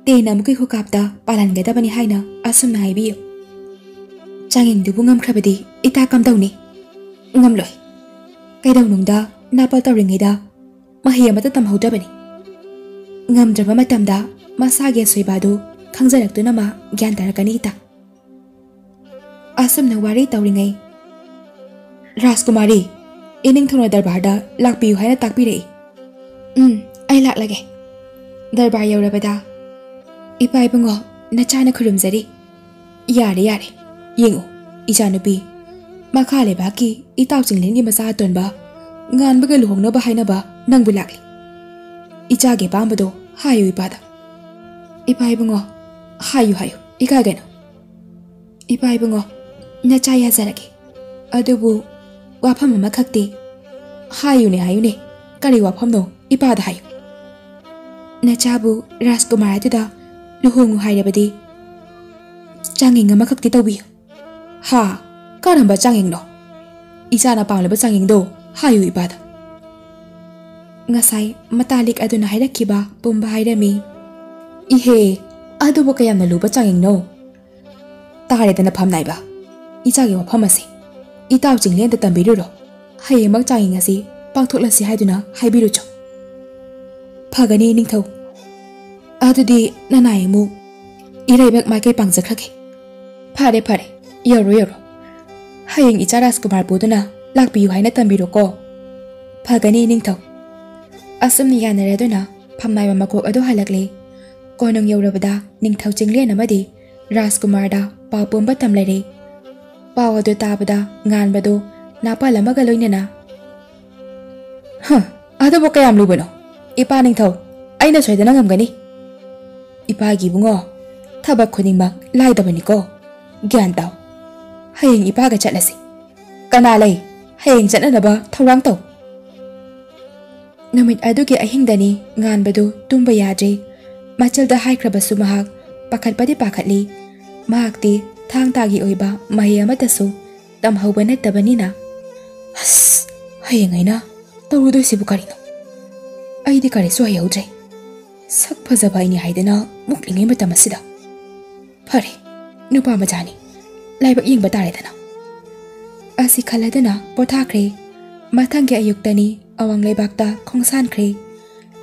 ꯇꯦꯟ ꯑꯃꯨꯛꯀꯤ ꯈꯨꯀꯥꯞꯇ ꯄꯥꯜꯍꯟꯒꯗꯕꯅꯤ ꯍꯥꯏꯅ ꯑꯁꯨꯝꯅ ꯍꯥꯏꯕꯤꯌꯨ꯫ ꯆꯥꯡꯌꯦꯡꯗꯨꯕꯨ ꯉꯝꯈ꯭ꯔꯕꯗꯤ ꯏꯇꯥ ꯀꯝꯗꯧꯅꯤ?" "ꯉꯝꯂꯣꯏ꯫ ꯀꯩꯗꯧꯅꯨꯡꯗ ꯅꯥꯄꯜ ꯇꯧꯔꯤꯉꯩꯗ ꯃꯍꯩ ꯑꯃꯠꯇ ꯇꯝꯍꯧꯗ꯭ꯔꯕꯅꯤ꯫ ꯉꯝꯗ꯭ꯔꯕ ꯃꯇꯝꯗ ꯃꯁꯥꯒꯤ ꯑꯁꯣꯏꯕ ꯑꯗꯨ ꯈꯪꯖꯔꯛꯇꯨꯅ ꯃꯥ ꯒ꯭ꯌꯥꯟ ꯇꯥꯔꯛꯀꯅꯤ ꯏꯇꯥ꯫ ꯑꯁꯨꯝꯅ ꯋꯥꯔꯤ ꯇꯧꯔꯤꯉꯩ, "ꯔꯥꯖꯀꯨꯃꯥꯔꯤ, ꯏꯅꯤꯡꯊꯧꯅ ꯗꯔꯕꯥꯔꯗ ꯂꯥꯛꯄꯤꯌꯨ ꯍꯥꯏꯅ ꯇꯥꯛꯄꯤꯔꯛꯏ꯫ ꯎꯝ, ꯑꯩ ꯂꯥꯛꯂꯒꯦ꯫" ꯗꯔꯕꯥꯔ ꯌꯧꯔꯕꯗ, "ꯏꯄꯥ ꯏꯕꯨꯡꯉꯣ, ꯅꯆꯥꯅ ꯈꯨꯔꯨꯝꯖꯔꯤ꯫" "ꯌꯥꯔꯦ, ꯌꯥꯔꯦ, ꯌꯦꯡꯉꯨ, ꯏꯆꯥꯅꯨꯄꯤ, ꯃꯈꯥ ꯂꯩꯕꯥꯛꯀꯤ ꯏꯇꯥꯎ ꯆꯤꯡꯂꯦꯟꯒꯤ ꯃꯆꯥ ꯑꯇꯣꯟꯕ ꯉꯥꯟꯕꯒ ꯂꯨꯍꯣꯡꯅꯕ ꯍꯥꯏꯅꯕ ꯅꯪꯕꯨ ꯂꯥꯛꯂꯤ꯫ ꯏꯆꯥꯒꯤ ꯑꯄꯥꯝꯕꯗꯣ ꯍꯥꯏꯌꯨ ꯏꯄꯥꯗ꯫" "ꯏꯄꯥ ꯏꯕꯨꯡꯉꯣ, ꯍꯥꯏꯌꯨ, ꯍꯥꯏꯌꯨ, ꯏꯀꯥꯏꯒꯅꯨ꯫" "ꯏꯄꯥ ꯏꯕꯨꯡꯉꯣ, ꯅꯆꯥ ꯌꯥꯖꯔꯒꯦ꯫ ꯑꯗꯨꯕꯨ ꯋꯥꯐꯝ ꯑꯃꯈꯛꯇꯤ꯫" "ꯍꯥꯏꯌꯨꯅꯦ, ꯍꯥꯏꯌꯨꯅꯦ, ꯀꯔꯤ ꯋꯥꯐꯝꯅꯣ? ꯏꯄꯥꯗ ꯍꯥꯏꯌꯨ꯫" "ꯅꯆꯥꯕꯨ ꯔꯥꯖꯀꯨꯃꯥꯔ ꯑꯗꯨꯗ ꯂꯨꯍꯣꯡꯉꯨ ꯍꯥꯏꯔꯕꯗꯤ ꯆꯥꯡꯌꯦꯡ ꯑꯃꯈꯛꯇꯤ ꯇꯧꯕꯤꯌꯨ꯫" "ꯍꯥ? ꯀꯔꯝꯕ ꯆꯥꯡꯌꯦꯡꯅꯣ? ꯏꯆꯥꯅ ꯄꯥꯝꯂꯤꯕ ꯆꯥꯡꯌꯦꯡꯗꯣ ꯍꯥꯏꯌꯨ ꯏꯄꯥꯗ꯫" ꯉꯁꯥꯏ ꯃꯇꯥꯂꯤꯛ ꯑꯗꯨꯅ ꯍꯥꯏꯔꯛꯈꯤꯕ ꯄꯨꯝꯕ ꯍꯥꯏꯔꯝꯃꯤ꯫ "ꯏꯍꯦ, ꯑꯗꯨꯕꯨ ꯀꯌꯥꯝꯅ ꯂꯨꯕ ꯆꯥꯡꯌꯦꯡꯅꯣ? ꯇꯥꯔꯦꯗꯅ ꯐꯝꯅꯥꯏꯕ, ꯏꯆꯥꯒꯤ ꯋꯥꯐꯝ ꯑꯁꯤ ꯏꯇꯥꯎ ꯆꯤꯡꯂꯦꯟꯗ ꯇꯝꯕꯤꯔꯨꯔꯣ꯫ ꯍꯌꯦꯡꯃꯛ ꯆꯥꯡꯌꯦꯡ ꯑꯁꯤ ꯄꯥꯡꯊꯣꯛꯂꯁꯤ ꯍꯥꯏꯗꯨꯅ ꯍꯥꯏꯕꯤꯔꯨꯆꯣ꯫" "ꯐꯒꯅꯤ ꯅꯤꯡꯊꯧ꯫ ꯑꯗꯨꯗꯤ ꯅꯅꯥꯏ ꯑꯃꯨꯛ ꯏꯔꯩꯕꯥꯛ ꯃꯥꯏꯀꯩ ꯄꯥꯡꯖꯈ꯭ꯔꯒꯦ꯫" "ꯐꯔꯦ, ꯐꯔꯦ, ꯌꯧꯔꯣ, ꯌꯧꯔꯣ꯫ ꯍꯌꯦꯡ ꯏꯆꯥ ꯔꯥꯖꯀꯨꯃꯥꯔ ꯄꯨꯗꯨꯅ ꯂꯥꯛꯄꯤꯌꯨ ꯍꯥꯏꯅ ꯇꯝꯕꯤꯔꯣꯀꯣ꯫" "ꯐꯒꯅꯤ ꯅꯤꯡꯊꯧ꯫" ꯑꯁꯨꯝꯅ ꯌꯥꯅꯔꯗꯨꯅ ꯐꯝꯅꯥꯏꯕ ꯃꯀꯣꯛ ꯑꯗꯨ ꯍꯜꯂꯛꯂꯦ꯫ ꯀꯣꯅꯨꯡ ꯌꯧꯔꯕꯗ ꯅꯤꯡꯊꯧ ꯆꯤꯡꯂꯦꯟ ꯑꯃꯗꯤ ꯔꯥꯖꯀꯨꯃꯥꯔꯗ ꯄꯥꯎ ꯄꯨꯝꯕ ꯇꯝꯂꯔꯦ꯫ ꯄꯥꯎ ꯑꯗꯨ ꯇꯥꯕꯗ ꯉꯥꯟꯕꯗꯨ ꯅꯥꯄꯜ ꯑꯃꯒ ꯂꯣꯏꯅꯅ, "ꯍ, ꯑꯗꯨꯕꯨ ꯀꯌꯥꯝ ꯂꯨꯕꯅꯣ? ꯏꯄꯥ ꯅꯤꯡꯊꯧ, ꯑꯩꯅ ꯁꯣꯏꯗꯅ ꯉꯝꯒꯅꯤ꯫" "ꯏꯄꯥꯒꯤ ꯏꯕꯨꯡꯉꯣ, ꯊꯕꯛ ꯈꯨꯗꯤꯡꯃꯛ ꯂꯥꯏꯗꯕꯅꯤꯀꯣ꯫ ꯒ꯭ꯌꯥꯟ ꯇꯥꯎ꯫ ꯍꯌꯦꯡ ꯏꯄꯥꯒ ꯆꯠꯂꯁꯤ꯫ ꯀꯅꯥ ꯂꯩ? ꯍꯌꯦꯡ ꯆꯠꯅꯅꯕ ꯊꯧꯔꯥꯡ ꯇꯧ꯫" ꯅꯨꯃꯤꯠ ꯑꯗꯨꯒꯤ ꯑꯍꯤꯡꯗꯅꯤ ꯉꯥꯟꯕꯗꯨ ꯇꯨꯝꯕ ꯌꯥꯗ꯭ꯔꯦ꯫ ꯃꯆꯜꯗ ꯍꯥꯏꯈ꯭ꯔꯕꯁꯨ ꯃꯍꯥꯛ ꯄꯥꯈꯠꯄꯗꯤ ꯄꯥꯈꯠꯂꯤ꯫ ꯃꯍꯥꯛꯇꯤ ꯊꯥꯡ ꯇꯥꯒꯤ ꯑꯣꯏꯕ ꯃꯍꯩ ꯑꯃꯠꯇꯁꯨ ꯇꯝꯍꯧꯕ ꯅꯠꯇꯕꯅꯤꯅ꯫ "ꯑꯁ, ꯍꯌꯦꯡ ꯑꯩꯅ ꯇꯧꯔꯨꯗꯣꯏꯁꯤꯕꯨ ꯀꯔꯤꯅꯣ? ꯑꯩꯗꯤ ꯀꯔꯤꯁꯨ ꯍꯩꯍꯧꯗ꯭ꯔꯦ꯫ ꯁꯛ ꯐꯖꯕ ꯑꯩꯅꯤ ꯍꯥꯏꯗꯅ ꯃꯨꯛꯂꯤꯉꯩ ꯃꯇꯝ ꯑꯁꯤꯗ꯫ ꯐꯔꯦ, ꯅꯨꯄꯥ ꯃꯆꯥꯅꯤ, ꯂꯥꯏꯕꯛ ꯌꯦꯡꯕ ꯇꯥꯔꯦꯗꯅ꯫" ꯑꯁꯤ ꯈꯜꯂꯗꯨꯅ ꯄꯣꯊꯥꯈ꯭ꯔꯦ꯫ ꯃꯊꯪꯒꯤ ꯑꯌꯨꯛꯇꯅꯤ ꯑꯋꯥꯡ ꯂꯩꯕꯥꯛꯇ ꯈꯣꯡꯁꯥꯟꯈ꯭ꯔꯦ꯫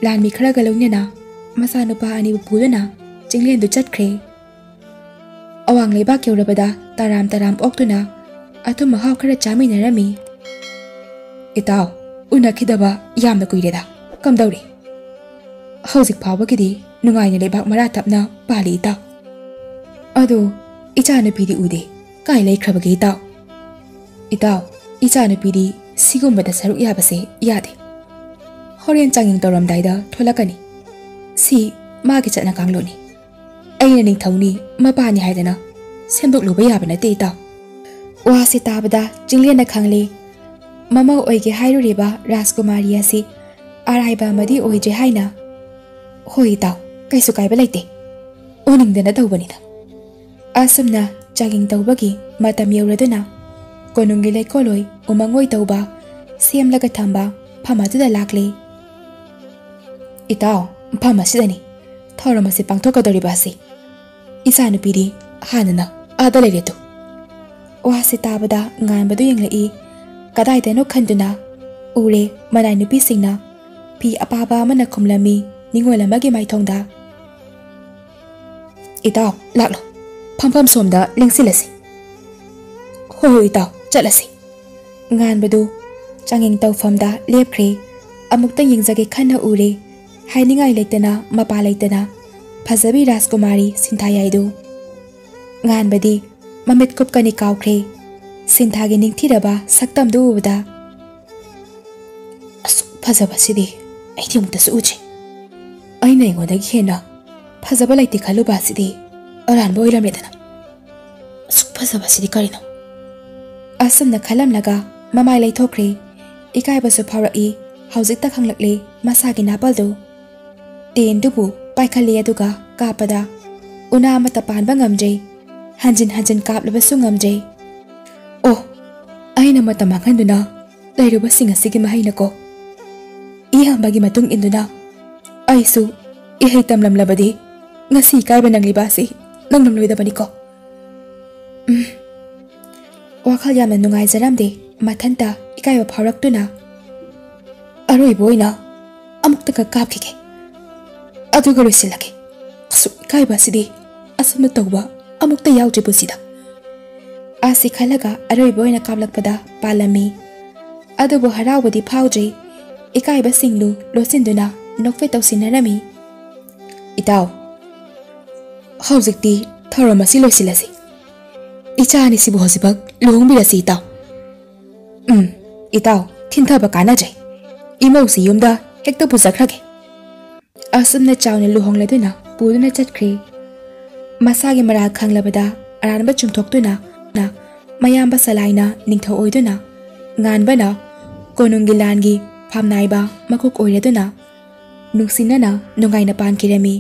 ꯂꯥꯟꯃꯤ ꯈꯔꯒ ꯂꯣꯏꯅꯅ ꯃꯆꯥꯅꯨꯄꯥ ꯑꯅꯤꯕꯨ ꯄꯨꯗꯨꯅ ꯆꯤꯡꯂꯦꯟꯗꯨ ꯆꯠꯈ꯭ꯔꯦ꯫ ꯑꯋꯥꯡ ꯂꯩꯕꯥꯛ ꯌꯧꯔꯕꯗ ꯇꯔꯥꯝ ꯇꯔꯥꯝ ꯑꯣꯛꯇꯨꯅ ꯑꯊꯨꯝ ꯑꯍꯥꯎ ꯈꯔ ꯆꯥꯃꯤꯟꯅꯔꯝꯃꯤ꯫ "ꯏꯇꯥꯎ, ꯎꯅꯈꯤꯗꯕ ꯌꯥꯝꯅ ꯀꯨꯏꯔꯦꯗ꯫ ꯀꯝꯗꯧꯔꯤ?" "ꯍꯧꯖꯤꯛ ꯐꯥꯎꯕꯒꯤꯗꯤ ꯅꯨꯡꯉꯥꯏꯅ ꯂꯩꯕꯥꯛ ꯃꯔꯥ ꯇꯞꯅ ꯄꯥꯜꯂꯤ ꯏꯇꯥꯎ꯫ ꯑꯗꯣ ꯏꯆꯥꯅꯨꯄꯤꯗꯤ ꯎꯗꯦ꯫ ꯀꯥꯏ ꯂꯩꯈ꯭ꯔꯕꯒꯦ ꯏꯇꯥꯎ?" "ꯏꯇꯥꯎ, ꯏꯆꯥꯅꯨꯄꯤꯗꯤ ꯁꯤꯒꯨꯝꯕꯗ ꯁꯔꯨꯛ ꯌꯥꯕꯁꯦ ꯌꯥꯗꯦ꯫ ꯍꯣꯔꯦꯟ ꯆꯥꯡꯌꯦꯡ ꯇꯧꯔꯝꯗꯥꯏꯗ ꯊꯣꯛꯂꯛꯀꯅꯤ꯫ ꯁꯤ ꯃꯥꯒꯤ ꯆꯠꯅ ꯀꯥꯡꯂꯣꯟꯅꯤ꯫ ꯑꯩꯅ ꯅꯤꯡꯊꯧꯅꯤ, ꯃꯄꯥꯅꯤ ꯍꯥꯏꯗꯅ ꯁꯦꯝꯗꯣꯛꯂꯨꯕ ꯌꯥꯕ ꯅꯠꯇꯦ ꯏꯇꯥꯎ꯫" ꯋꯥꯁꯤ ꯇꯥꯕꯗ ꯆꯤꯡꯂꯦꯟꯅ ꯈꯪꯂꯦ, ꯃꯃꯧ ꯑꯣꯏꯒꯦ ꯍꯥꯏꯔꯨꯔꯤꯕ ꯔꯥꯖꯀꯨꯃꯥꯔꯤ ꯑꯁꯤ ꯑꯔꯥꯏꯕ ꯑꯃꯗꯤ ꯑꯣꯏꯗ꯭ꯔꯦ ꯍꯥꯏꯅ꯫ "ꯍꯣꯏ ꯏꯇꯥꯎ, ꯀꯩꯁꯨ ꯀꯥꯏꯕ ꯂꯩꯇꯦ꯫ ꯑꯣꯅꯤꯡꯗꯅ ꯇꯧꯕꯅꯤꯗ꯫" ꯑꯁꯨꯝꯅ ꯆꯥꯡꯌꯦꯡ ꯇꯧꯕꯒꯤ ꯃꯇꯝ ꯌꯧꯔꯗꯨꯅ ꯀꯣꯅꯨꯡꯒꯤ ꯂꯩꯀꯣꯜꯂꯣꯏ ꯎꯃꯪ ꯑꯣꯏ ꯇꯧꯕ ꯁꯦꯝꯂꯒ ꯊꯝꯕ ꯐꯝ ꯑꯗꯨꯗ ꯂꯥꯛꯂꯦ꯫ "ꯏꯇꯥꯎ, ꯐꯝ ꯑꯁꯤꯗꯅꯤ ꯊꯧꯔꯝ ꯑꯁꯤ ꯄꯥꯡꯊꯣꯛꯀꯗꯧꯔꯤꯕ ꯑꯁꯤ꯫ ꯏꯆꯥꯅꯨꯄꯤꯗꯤ ꯍꯥꯟꯅꯅ ꯑꯥꯗ ꯂꯩꯔꯦ ꯇꯨ꯫" ꯋꯥꯁꯤ ꯇꯥꯕꯗ ꯉꯥꯟꯕꯗꯨ ꯌꯦꯡꯂꯛꯏ꯫ ꯀꯗꯥꯏꯗꯅꯣ ꯈꯟꯗꯨꯅ ꯎꯔꯦ, ꯃꯅꯥꯏ ꯅꯨꯄꯤꯁꯤꯡꯅ ꯐꯤ ꯑꯄꯥꯕ ꯑꯃꯅ ꯈꯨꯝꯂꯝꯃꯤ ꯅꯤꯉꯣꯜ ꯑꯃꯒꯤ ꯃꯥꯏꯊꯣꯡꯗ꯫ "ꯏꯇꯥꯎ, ꯂꯥꯛꯂꯣ꯫ ꯐꯝꯐꯝ ꯁꯣꯝꯗ ꯂꯦꯡꯁꯤꯜꯂꯁꯤ꯫" "ꯍꯣꯏ ꯍꯣꯏ ꯏꯇꯥꯎ, ꯆꯠꯂꯁꯤ꯫" ꯉꯥꯟꯕꯗꯨ ꯆꯥꯡꯌꯦꯡ ꯇꯧꯐꯝꯗ ꯂꯦꯞꯈ꯭ꯔꯦ꯫ ꯑꯃꯨꯛꯇꯪ ꯌꯦꯡꯖꯒꯦ ꯈꯟꯅ ꯎꯔꯦ꯫ ꯍꯥꯏꯅꯤꯡꯉꯥꯏ ꯂꯩꯇꯅ, ꯃꯄꯥ ꯂꯩꯇꯅ ꯐꯖꯕꯤ ꯔꯥꯖꯀꯨꯃꯥꯔꯤ ꯁꯤꯟꯊꯥꯌꯥꯏꯗꯨ꯫ ꯉꯥꯟꯕꯗꯤ ꯃꯃꯤꯠ ꯀꯨꯞꯀꯅꯤ ꯀꯥꯎꯈ꯭ꯔꯦ꯫ ꯁꯤꯟꯊꯥꯒꯤ ꯅꯤꯡꯊꯤꯔꯕ ꯁꯛꯇꯝꯗꯨ ꯎꯕꯗ, "ꯑꯁꯨꯛ ꯐꯖꯕꯁꯤꯗꯤ ꯑꯩꯗꯤ ꯑꯃꯨꯛꯇꯁꯨ ꯎꯗ꯭ꯔꯤ꯫ ꯑꯩꯅ ꯑꯩꯉꯣꯟꯗꯒꯤ ꯍꯦꯟꯅ ꯐꯖꯕ ꯂꯩꯇꯦ ꯈꯜꯂꯨꯕ ꯑꯁꯤꯗꯤ ꯑꯔꯥꯟꯕ ꯑꯣꯏꯔꯝꯂꯦꯗꯅ꯫ ꯑꯁꯨꯛ ꯐꯖꯕꯁꯤꯗꯤ ꯀꯔꯤꯅꯣ?" ꯑꯁꯨꯝꯅ ꯈꯜꯂꯝꯂꯒ ꯃꯃꯥꯏ ꯂꯩꯊꯣꯛꯈ꯭ꯔꯦ꯫ ꯏꯀꯥꯏꯕꯁꯨ ꯐꯥꯎꯔꯛꯏ꯫ ꯍꯧꯖꯤꯛꯇ ꯈꯪꯂꯛꯂꯦ ꯃꯁꯥꯒꯤ ꯅꯥꯄꯜꯗꯨ꯫ ꯇꯦꯟꯗꯨꯕꯨ ꯄꯥꯏꯈꯠꯂꯦ, ꯑꯗꯨꯒ ꯀꯥꯞꯄꯗ ꯎꯅꯥ ꯑꯃꯠꯇ ꯄꯥꯟꯕ ꯉꯝꯗ꯭ꯔꯦ꯫ ꯍꯟꯖꯤꯟ ꯍꯟꯖꯤꯟ ꯀꯥꯞꯂꯕꯁꯨ ꯉꯝꯗ꯭ꯔꯦ꯫ ꯑꯣ, ꯑꯩꯅ ꯃꯇꯝ ꯃꯥꯡꯍꯟꯗꯨꯅ ꯂꯩꯔꯨꯕꯁꯤꯡ ꯑꯁꯤꯒꯤ ꯃꯍꯩꯅꯀꯣ꯫ ꯏꯌꯥꯝꯕꯒꯤ ꯃꯇꯨꯡ ꯏꯟꯗꯨꯅ ꯑꯩꯁꯨ ꯏꯍꯩ ꯇꯝꯂꯝꯂꯕꯗꯤ ꯉꯁꯤ ꯏꯀꯥꯏꯕ ꯅꯪꯂꯤꯕ ꯑꯁꯤ ꯅꯪꯂꯝꯂꯣꯏꯗꯕꯅꯤꯀꯣ꯫ ꯎꯝ, ꯋꯥꯈꯜ ꯌꯥꯝꯅ ꯅꯨꯡꯉꯥꯏꯖꯔꯝꯗꯦ꯫ ꯃꯊꯟꯇ ꯏꯀꯥꯏꯕ ꯐꯥꯎꯔꯛꯇꯨꯅ, "ꯑꯔꯣꯏꯕ ꯑꯣꯏꯅ ꯑꯃꯨꯛꯇꯒ ꯀꯥꯞꯈꯤꯒꯦ, ꯑꯗꯨꯒ ꯂꯣꯏꯁꯤꯜꯂꯒꯦ꯫ ꯑꯁꯨꯛ ꯏꯀꯥꯏꯕ ꯑꯁꯤꯗꯤ ꯑꯁꯨꯝꯅ ꯇꯧꯕ ꯑꯃꯨꯛꯇ ꯌꯥꯎꯗ꯭ꯔꯤ ꯄꯨꯟꯁꯤꯗ" ꯑꯁꯤ ꯈꯜꯂꯒ ꯑꯔꯣꯏꯕ ꯑꯣꯏꯅ ꯀꯥꯞꯂꯛꯄꯗ ꯄꯥꯜꯂꯝꯃꯤ꯫ ꯑꯗꯨꯕꯨ ꯍꯔꯥꯎꯕꯗꯤ ꯐꯥꯎꯗ꯭ꯔꯤ꯫ ꯏꯀꯥꯏꯕꯁꯤꯡꯗꯨ ꯂꯣꯠꯁꯤꯟꯗꯨꯅ ꯅꯣꯛꯐꯦꯠ ꯇꯧꯁꯤꯟꯅꯔꯝꯃꯤ꯫ "ꯏꯇꯥꯎ, ꯍꯧꯖꯤꯛꯇꯤ ꯊꯧꯔꯝ ꯑꯁꯤ ꯂꯣꯏꯁꯤꯜꯂꯁꯤ꯫ ꯏꯆꯥ ꯑꯅꯤꯁꯤꯕꯨ ꯍꯧꯖꯤꯛꯃꯛ ꯂꯨꯍꯣꯡꯕꯤꯔꯁꯤ, ꯏꯇꯥꯎ꯫ ꯎꯝ, ꯏꯇꯥꯎ, ꯊꯤꯟꯊꯕ ꯀꯥꯟꯅꯗ꯭ꯔꯦ꯫ ꯏꯃꯧꯁꯤ ꯌꯨꯝꯗ ꯍꯦꯛꯇ ꯄꯨꯖꯈ꯭ꯔꯒꯦ"꯫ ꯑꯁꯨꯝꯅ ꯆꯥꯎꯅ ꯂꯨꯍꯣꯡꯂꯗꯨꯅ ꯄꯨꯗꯨꯅ ꯆꯠꯈ꯭ꯔꯦ꯫ ꯃꯁꯥꯒꯤ ꯃꯔꯥꯜ ꯈꯪꯂꯕꯗ ꯑꯔꯥꯟꯕ ꯆꯨꯝꯊꯣꯛꯇꯨꯅ, ꯃꯌꯥꯝꯕ ꯁꯂꯥꯏꯅ ꯅꯤꯡꯊꯧ ꯑꯣꯏꯗꯨꯅ, ꯉꯥꯟꯕꯅ ꯀꯣꯅꯨꯡꯒꯤ ꯂꯥꯟꯒꯤ ꯐꯝꯅꯥꯏꯕ ꯃꯀꯣꯛ ꯑꯣꯏꯔꯗꯨꯅ, ꯅꯨꯡꯁꯤꯅꯅ ꯅꯨꯡꯉꯥꯏꯅ ꯄꯥꯟꯈꯤꯔꯝꯃꯤ꯫